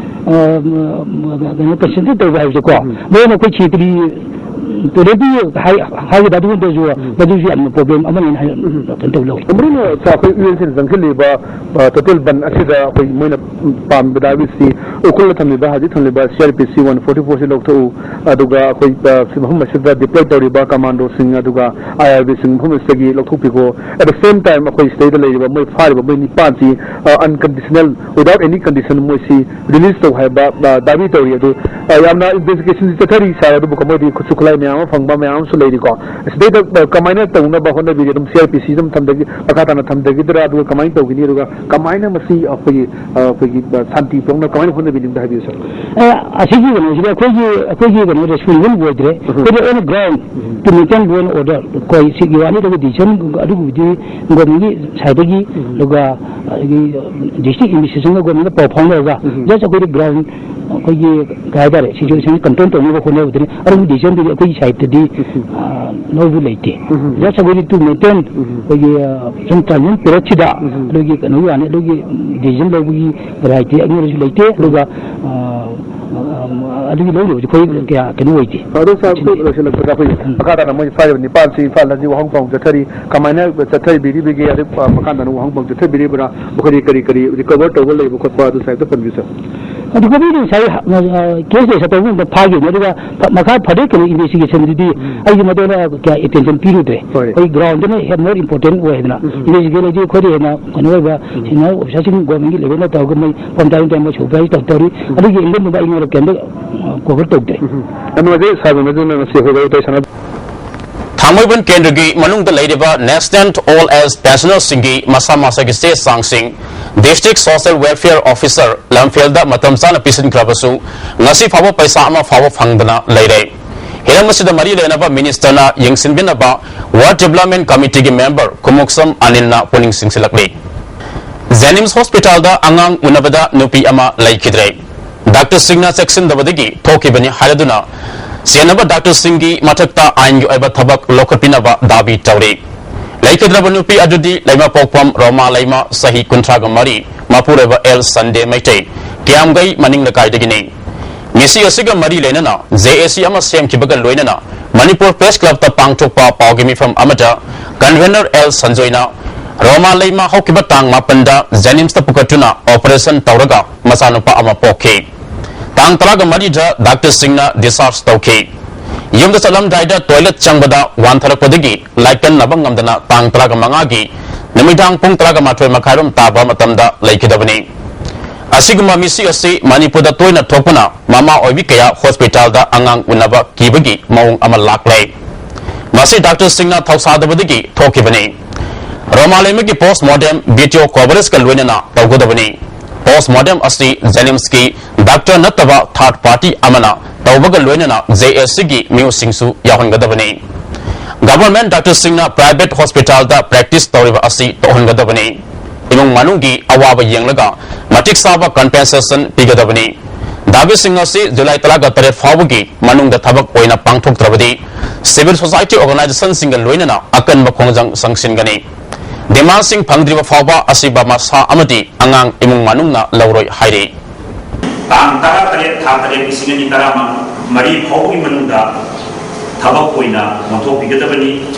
ꯑ, ꯀꯩꯅꯣ, ꯀꯟꯁꯦꯟꯇ꯭ꯔꯦꯠ ꯇꯧꯕ ꯍꯥꯏꯕꯁꯦꯀꯣ, ꯎꯝ꯫ ꯃꯣꯏꯅ ꯑꯩꯈꯣꯏ ꯁꯦꯀ꯭ꯔꯦꯇꯔꯤ ꯇꯣꯏꯂꯦꯠꯇꯤ ꯍꯥꯏ-, ꯍꯥꯏꯒꯗ꯭ꯔꯥ ꯑꯗꯨꯒꯨꯝꯕꯗꯁꯨ ꯎꯝ꯫ ꯃꯗꯨꯁꯨ ꯌꯥꯝꯅ ꯄ꯭ꯔꯣꯕ꯭ꯂꯦꯝ ꯑꯃꯅꯦꯅ ꯍꯥꯏ-, ꯎꯝ꯫ ꯀꯩꯅꯣ ꯇꯧ ꯂꯧꯏ꯫ ꯃꯔꯨꯑꯣꯏꯅ ꯁꯥꯔ, ꯑꯩꯈꯣꯏ ꯌꯨ ꯑꯦꯟ ꯁꯤꯅ ꯆꯪꯁꯤꯜꯂꯤꯕ, ꯑ, ꯇꯣꯇꯦꯜ ꯕꯟ ꯑꯁꯤꯗ ꯑꯩꯈꯣꯏ ꯃꯣꯏꯅ ꯄꯥꯝꯃꯤꯕ ꯗꯥꯕꯤꯁꯤ ꯎꯈ꯭ꯔꯨꯜꯗ ꯊꯝꯂꯤꯕ, ꯍꯧꯖꯤꯛ ꯊꯝꯂꯤꯕ ꯁꯤ ꯑꯥꯔ ꯄꯤ ꯁꯤ ꯋꯥꯟ ꯐꯣꯔꯇꯤ ꯐꯣꯔꯁꯤ ꯂꯧꯊꯣꯛꯎ, ꯑꯗꯨꯒ ꯑꯩꯈꯣꯏ, ꯑ, ꯃꯐꯝ ꯑꯁꯤꯗ ꯗꯤꯄ꯭ꯂꯣꯏ ꯇꯧꯔꯤꯕ ꯀꯃꯥꯟꯗꯣꯁꯤꯡ ꯑꯗꯨꯒ ꯑꯥꯏ ꯑꯥꯔ ꯕꯤꯁꯤꯡ ꯃꯐꯝ ꯑꯁꯤꯗꯒꯤ ꯂꯧꯊꯣꯛꯄꯤꯈꯣ꯫ At the same time, ꯑꯩꯈꯣꯏ ꯁꯤꯗꯩꯗ ꯂꯩꯔꯤꯕ ꯃꯣꯏ ꯐꯥꯔꯤꯕ ꯃꯣꯏ ꯅꯤꯄꯥꯟꯁꯤ, ꯑ, unconditional, without any condition ꯃꯣꯏꯁꯤ ꯔꯤꯂꯤꯁ ꯇꯧ ꯍꯥꯏꯕ, ꯑ, ꯗꯥꯕꯤ ꯇꯧꯔꯤ꯫ ꯑꯗꯨ, ꯑ, ꯌꯥꯝꯅ ꯏꯟꯚꯦꯁꯇꯤꯒꯦꯁꯟꯁꯤ ꯆꯠꯊꯔꯤ ꯁꯥꯔ, ꯑꯗꯨꯕꯨ ꯃꯣꯏꯗꯤ ꯈꯨꯠꯁꯨ ꯈꯨꯠꯂꯥꯏ ꯃꯌꯥꯝ ꯑꯃ ꯐꯪꯕ ꯃꯌꯥꯝ ꯑꯃꯁꯨ ꯂꯩꯔꯤꯀꯣ꯫ ꯁꯤꯗꯩꯗ, ꯑ, ꯀꯃꯥꯏꯅ ꯇꯧꯅꯕ ꯍꯣꯠꯅꯕꯤꯔꯤ? ꯑꯗꯨꯝ ꯁꯤ ꯑꯥꯔ ꯄꯤ ꯁꯤꯗ ꯑꯗꯨꯝ ꯊꯝꯊꯈꯤ-, ꯃꯈꯥ ꯇꯥꯅ ꯊꯝꯊꯈꯤꯗ꯭ꯔꯥ? ꯑꯗꯨꯒ ꯀꯃꯥꯏꯅ ꯇꯧꯒꯅꯤ? ꯑꯗꯨꯒ ꯀꯃꯥꯏꯅ ꯃꯁꯤ ꯑꯩꯈꯣꯏꯒꯤ, ꯑ, ꯑꯩꯈꯣꯏꯒꯤ, ꯑ, ꯁꯥꯟꯇꯤ ꯄꯨꯔꯛꯅꯕ ꯀꯃꯥꯏꯅ ꯍꯣꯠꯅꯕꯤꯅꯤ? ꯑꯝꯇ ꯍꯥꯏꯕꯤꯌꯨ ꯁꯥꯔ꯫ ꯑ, ꯑꯁꯤꯒꯤ ꯀꯩꯅꯣꯁꯤꯗꯤ ꯑꯩꯈꯣꯏꯒꯤ, ꯑꯩꯈꯣꯏꯒꯤ ꯀꯩꯅꯣ ꯔꯦꯁꯄꯣꯟꯁꯤꯕꯜ ꯑꯣꯏꯗ꯭ꯔꯦ꯫ ꯎꯝ꯫ ꯑꯩꯈꯣꯏꯗꯤ on the ground, um. To maintain law and order, ꯑꯩꯈꯣꯏ ꯁꯤꯒꯤ ꯋꯥꯅꯤꯗꯒꯤ ꯗꯤꯁꯤꯖꯟ ꯑꯗꯨꯒꯨꯝꯕꯗꯤ ꯒꯣꯔꯃꯦꯟꯒꯤ ꯁꯥꯏꯠꯇꯒꯤ, ꯎꯝ꯫ ꯑꯗꯨꯒ ꯑꯗꯒꯤ ꯗꯤꯁꯇ꯭ꯔꯤꯛ ꯑꯦꯗꯃꯤꯅꯤꯁꯇ꯭ꯔꯦꯁꯟꯒ ꯒꯣꯔꯃꯦꯟꯒ ꯄꯥꯎ ꯐꯥꯎꯅꯔꯒ, ꯎꯝ꯫ Just ꯑꯩꯈꯣꯏꯗꯤ ꯒ꯭ꯔꯥꯎꯟ ꯑꯩꯈꯣꯏꯒꯤ ꯀꯩ ꯍꯥꯏꯇꯥꯔꯦ, ꯁꯤꯆꯨꯋꯦꯁꯟ ꯀꯟꯇ꯭ꯔꯣꯜ ꯇꯧꯅꯕ ꯍꯣꯠꯅꯕꯗꯨꯅꯤ꯫ ꯑꯔꯨꯕ ꯗꯤꯁꯤꯖꯟꯗꯨꯗꯤ ꯑꯩꯈꯣꯏꯒꯤ ꯁꯥꯏꯠꯇꯗꯤ ꯂꯧꯕ ꯂꯩꯇꯦ꯫ Just ꯑꯩꯈꯣꯏꯗꯤ to maintain ꯑꯩꯈꯣꯏꯒꯤ ꯁꯨꯝ ꯇ꯭ꯔꯥꯟꯖꯤꯌꯟ ꯄꯤꯔꯤꯌꯗꯁꯤꯗ ꯑꯗꯨꯒꯤ ꯀꯩꯅꯣꯒꯤ ꯋꯥꯅꯤ, ꯑꯗꯨꯒꯤ ꯗꯤꯁꯤꯖꯟ ꯂꯧꯕꯒꯤ ꯔꯥꯏꯠꯇꯤ ꯑꯩꯉꯣꯟꯗꯁꯨ ꯂꯩꯇꯦ꯫ ꯑꯗꯨꯒ ꯑꯗꯨꯒꯤ ꯂꯧꯅꯕꯁꯤ ꯑꯩꯈꯣꯏ ꯀꯌꯥ ꯀꯩꯅꯣ ꯑꯣꯏꯗꯦ꯫ ꯑꯗꯣ ꯁꯥꯔ, ꯑꯩꯈꯣꯏ ꯂꯣꯏꯁꯤꯜꯂꯛꯄꯗ ꯑꯩꯈꯣꯏ ꯃꯈꯥ ꯇꯥꯅ ꯃꯣꯏ ꯐꯥꯔꯤꯕ ꯅꯤꯄꯥꯟꯁꯤ ꯏꯝꯐꯥꯜꯗ ꯍꯧꯖꯤꯛ ꯋꯥꯍꯪ ꯄꯥꯎ ꯆꯠꯊꯔꯤ꯫ ꯀꯃꯥꯏꯅ ꯆꯠꯊꯕꯤꯔꯤꯕꯒꯦ? ꯑꯗꯩ ꯃꯈꯥ ꯇꯥꯅ ꯋꯥꯍꯪ ꯄꯥꯎ ꯆꯠꯊꯕꯤꯔꯤꯕ꯭ꯔꯥ? ꯃꯈꯣꯏꯗꯤ ꯀꯔꯤ ꯀꯔꯤ ꯔꯤꯀꯣꯚꯔ ꯇꯧꯕ ꯂꯩꯕ ꯈꯣꯠꯄ ꯑꯗꯨ ꯁꯥꯔ ꯍꯦꯛꯇ ꯄꯟꯕꯤꯌꯨ, ꯁꯥꯔ꯫ ꯑꯗꯨ ꯀꯣꯕꯤꯗꯤ ꯉꯁꯥꯏ ꯀꯦꯁ ꯔꯦꯖꯤꯁꯇꯔ ꯇꯧꯕ ꯃꯇꯝꯗ ꯐꯥꯈꯤꯕꯅꯤ꯫ ꯑꯗꯨꯒ ꯃꯈꯥ further ꯀꯩꯅꯣ ꯏꯟꯚꯦꯁꯇꯤꯒꯦꯁꯟꯗꯨꯗꯤ ꯑꯩꯁꯨ ꯃꯗꯨꯗ ꯀꯌꯥ ꯑꯦꯇꯦꯟꯁꯟ ꯄꯤꯔꯨꯗ꯭ꯔꯦ꯫ ꯑꯩꯈꯣꯏ ꯒ꯭ꯔꯥꯎꯟꯗꯅ ꯍꯦꯟꯅ ꯃꯣꯔ ꯏꯝꯄꯣꯔꯇꯦꯟ ꯑꯣꯏ ꯍꯥꯏꯗꯅ ꯏꯟꯚꯦꯁꯇꯤꯒꯦꯁꯟ ꯂꯩꯗꯤ ꯑꯩꯈꯣꯏꯗ ꯍꯦꯟꯅ ꯀꯩꯅꯣ ꯑꯣꯏꯕ ꯁꯤꯅꯤꯌꯔ ꯑꯣꯐꯤꯁꯔꯁꯤꯡ ꯒꯣꯔꯃꯦꯟꯒꯤ ꯂꯦꯚꯦꯜꯗ ꯇꯧꯔꯒ ꯃꯣꯏ ꯐꯣꯝ ꯇꯥꯏꯝ ꯇꯥꯏꯝ ꯁꯨꯄꯔꯚꯥꯏꯁ ꯇꯧ ꯇꯧꯔꯤ꯫ ꯑꯗꯨꯒꯤ ꯑꯦꯡꯒꯜꯗꯨꯗ ꯑꯩꯉꯣꯟꯗ ꯀꯩꯝꯇ ꯀꯣꯚꯔ ꯇꯧꯗ꯭ꯔꯦ꯫ ꯌꯥꯝ ꯅꯨꯡꯉꯥꯏꯖꯩ ꯁꯥꯔ ꯒꯣꯕꯤꯟꯗꯖꯤꯅ ꯉꯁꯤ ꯑꯩꯈꯣꯏ ꯋꯥꯔꯤ ꯋꯥꯇꯥꯏ ꯁꯥꯟꯅꯕ꯫ ꯊꯥꯡꯃꯩꯕꯟ ꯀꯦꯟꯗ꯭ꯔꯒꯤ ꯃꯅꯨꯡꯗ ꯂꯩꯔꯤꯕ National Old Age Pensionerꯁꯤꯡꯒꯤ ꯃꯁꯥ ꯃꯁꯥꯒꯤ ꯆꯦ ꯆꯥꯡꯁꯤꯡ District Social Welfare Officer ꯂꯝꯐꯦꯜꯗ ꯃꯇꯝ ꯆꯥꯅ ꯄꯤꯁꯤꯟꯈ꯭ꯔꯕꯁꯨ ꯉꯁꯤ ꯐꯥꯎꯕ ꯄꯩꯁꯥ ꯑꯃ ꯐꯥꯎꯕ ꯐꯪꯗꯅ ꯂꯩꯔꯦ꯫ ꯍꯤꯔꯝ ꯑꯁꯤꯗ ꯃꯔꯤ ꯂꯩꯅꯕ ꯃꯤꯅꯤꯁꯇꯔꯅ ꯌꯦꯡꯁꯤꯟꯕꯤꯅꯕ Ward Development Committeeꯒꯤ ꯃꯦꯝꯕꯔ ꯈꯨꯃꯨꯛꯁꯝ ꯑꯅꯤꯜꯅ ꯄꯨꯛꯅꯤꯡ ꯆꯤꯡꯁꯤꯜꯂꯛꯂꯤ꯫ ꯖꯦꯅꯤꯝꯁ ꯍꯣꯁꯄꯤꯇꯥꯜꯗ ꯑꯉꯥꯡ ꯎꯅꯕꯗ ꯅꯨꯄꯤ ꯑꯃ ꯂꯩꯈꯤꯗ꯭ꯔꯦ꯫ ꯗꯥꯛꯇꯔꯁꯤꯡꯅ ꯆꯦꯛꯁꯤꯟꯗꯕꯗꯒꯤ ꯊꯣꯛꯈꯤꯕꯅꯤ ꯍꯥꯏꯔꯗꯨꯅ ꯆꯦꯟꯅꯕ ꯗꯥꯛꯇꯔꯁꯤꯡꯒꯤ ꯃꯊꯛꯇ ꯑꯥꯏꯟꯒꯤ ꯑꯣꯏꯕ ꯊꯕꯛ ꯂꯧꯈꯠꯄꯤꯅꯕ ꯗꯥꯕꯤ ꯇꯧꯔꯤ꯫ ꯂꯩꯈꯤꯗ꯭ꯔꯕ ꯅꯨꯄꯤ ꯑꯗꯨꯗꯤ ꯂꯩꯃꯄꯣꯛꯐꯝ ꯔꯣꯃꯥ ꯂꯩꯃ, ꯆꯍꯤ ꯀꯨꯟꯊ꯭ꯔꯥꯒ ꯃꯔꯤ, ꯃꯄꯨꯔꯣꯏꯕ ꯑꯦꯜ ꯁꯟꯗꯦ ꯃꯩꯇꯩ, ꯀꯤꯌꯥꯝꯒꯩ ꯃꯅꯤꯡ ꯂꯩꯀꯥꯏꯗꯒꯤꯅꯤ꯫ ꯃꯤꯁꯤ ꯑꯁꯤꯒ ꯃꯔꯤ ꯂꯩꯅꯅ ꯖꯦ ꯑꯦ ꯁꯤ ꯑꯃ ꯁꯦꯝꯈꯤꯕꯒ ꯂꯣꯏꯅꯅ ꯃꯅꯤꯄꯨꯔ ꯄ꯭ꯔꯦꯁ ꯀ꯭ꯂꯕꯇ ꯄꯥꯡꯊꯣꯛꯄ ꯄꯥꯎꯒꯤ ꯃꯤꯐꯝ ꯑꯃꯗ ꯀꯟꯚꯦꯅꯔ ꯑꯦꯜ ꯁꯟꯖꯣꯏꯅ ꯔꯣꯃꯥ ꯂꯩꯃ ꯍꯧꯈꯤꯕ ꯇꯥꯡ ꯃꯥꯄꯟꯗ ꯖꯦꯅꯤꯝꯁꯇ ꯄꯨꯈꯠꯇꯨꯅ ꯑꯣꯄꯔꯦꯁꯟ ꯇꯧꯔꯒ ꯃꯆꯥꯅꯨꯄꯥ ꯑꯃ ꯄꯣꯛꯈꯤ꯫ ꯇꯥꯡ ꯇꯔꯥꯒ ꯃꯔꯤꯗ ꯗꯥꯛꯇꯔꯁꯤꯡꯅ ꯗꯤꯁꯆꯥꯔꯖ ꯇꯧꯈꯤ꯫ ꯌꯨꯝꯗ ꯆꯠꯂꯝꯗꯥꯏꯗ ꯇꯣꯏꯂꯦꯠ ꯆꯪꯕꯗ ꯋꯥꯟꯊꯔꯛꯄꯗꯒꯤ ꯂꯥꯏꯀꯟꯅꯕ ꯉꯝꯗꯅ ꯇꯥꯡ ꯇꯔꯥꯒ ꯃꯉꯥꯒꯤ ꯅꯨꯃꯤꯗꯥꯡ ꯄꯨꯡ ꯇꯔꯥꯒ ꯃꯥꯊꯣꯏ ꯃꯈꯥꯏꯔꯣꯝ ꯇꯥꯕ ꯃꯇꯝꯗ ꯂꯩꯈꯤꯗꯕꯅꯤ꯫ ꯑꯁꯤꯒꯨꯝꯕ ꯃꯤꯁꯤ ꯑꯁꯤ ꯃꯅꯤꯄꯨꯔꯗ ꯇꯣꯏꯅ ꯊꯣꯛꯄꯅ ꯃꯃꯥ ꯑꯣꯏꯕꯤ ꯀꯌꯥ ꯍꯣꯁꯄꯤꯇꯥꯜꯗ ꯑꯉꯥꯡ ꯎꯅꯕ ꯀꯤꯕꯒꯤ ꯃꯑꯣꯡ ꯑꯃ ꯂꯥꯛꯂꯦ꯫ ꯃꯁꯤ ꯗꯥꯛꯇꯔꯁꯤꯡꯅ ꯊꯧꯁꯥꯗꯕꯗꯒꯤ ꯊꯣꯛꯈꯤꯕꯅꯤ꯫ ꯔꯣꯃꯥ ꯂꯩꯃꯒꯤ ꯄꯣꯁꯃꯣꯔꯇꯦꯝ ꯚꯤꯗꯤꯑꯣ ꯀꯣꯚꯔꯦꯖꯀ ꯂꯣꯏꯅꯅ ꯇꯧꯒꯗꯕꯅꯤ꯫ ꯄꯣꯁꯃꯣꯔꯇꯦꯝ ꯑꯁꯤ ꯖꯦꯅꯤꯝꯁꯀꯤ ꯗꯥꯛꯇꯔ ꯅꯠꯇꯕ ꯊꯥꯔꯗ ꯄꯥꯔꯇꯤ ꯑꯃꯅ ꯇꯧꯕꯒ ꯂꯣꯏꯅꯅ ꯖꯦ ꯑꯦꯁ ꯁꯤꯒꯤ ꯃꯤꯑꯣꯏꯁꯤꯡꯁꯨ ꯌꯥꯎꯍꯟꯒꯗꯕꯅꯤ꯫ ꯒꯚꯔꯟꯃꯦꯟꯠ ꯗꯥꯛꯇꯔꯁꯤꯡꯅ ꯄ꯭ꯔꯥꯏꯚꯦꯠ ꯍꯣꯁꯄꯤꯇꯥꯜꯗ ꯄ꯭ꯔꯦꯛꯇꯤꯁ ꯇꯧꯔꯤꯕ ꯑꯁꯤ ꯇꯣꯛꯍꯟꯒꯗꯕꯅꯤ꯫ ꯏꯃꯨꯡ ꯃꯅꯨꯡꯒꯤ ꯑꯋꯥꯕ ꯌꯦꯡꯂꯒ ꯃꯇꯤꯛ ꯆꯥꯕ ꯀꯝꯄꯦꯟꯁꯦꯁꯟ ꯄꯤꯒꯗꯕꯅꯤ꯫ ꯗꯥꯕꯤꯁꯤꯡ ꯑꯁꯤ ꯖꯨꯂꯥꯏ ꯇꯔꯥꯒ ꯇꯔꯦꯠ ꯐꯥꯎꯕꯒꯤ ꯃꯅꯨꯡꯗ ꯊꯕꯛ ꯑꯣꯏꯅ ꯄꯥꯡꯊꯣꯛꯇ꯭ꯔꯕꯗꯤ civil society organizationꯁꯤꯡꯒ ꯂꯣꯏꯅꯅ ꯑꯀꯟꯕ ꯈꯣꯡꯖꯪ ꯆꯪꯁꯤꯟꯒꯅꯤ꯫ Demandꯁꯤꯡ ꯐꯪꯗ꯭ꯔꯤꯕ ꯐꯥꯎꯕ ꯑꯁꯤꯕ ꯃꯁꯥ ꯑꯃꯗꯤ ꯑꯉꯥꯡ ꯏꯃꯨꯡ ꯃꯅꯨꯡꯅ ꯂꯧꯔꯣꯏ ꯍꯥꯏꯔꯤ꯫ ꯇꯥꯡ ꯇꯔꯥꯇꯔꯦꯠ, ꯊꯥ ꯇꯔꯦꯠ, ꯂꯤꯁꯤꯡ ꯑꯅꯤ ꯇꯔꯥꯃꯔꯤ ꯐꯥꯎꯕꯒꯤ ꯃꯅꯨꯡꯗ ꯊꯕꯛ ꯑꯣꯏꯅ ꯑꯣꯟꯊꯣꯛꯄꯤꯒꯗꯕꯅꯤ꯫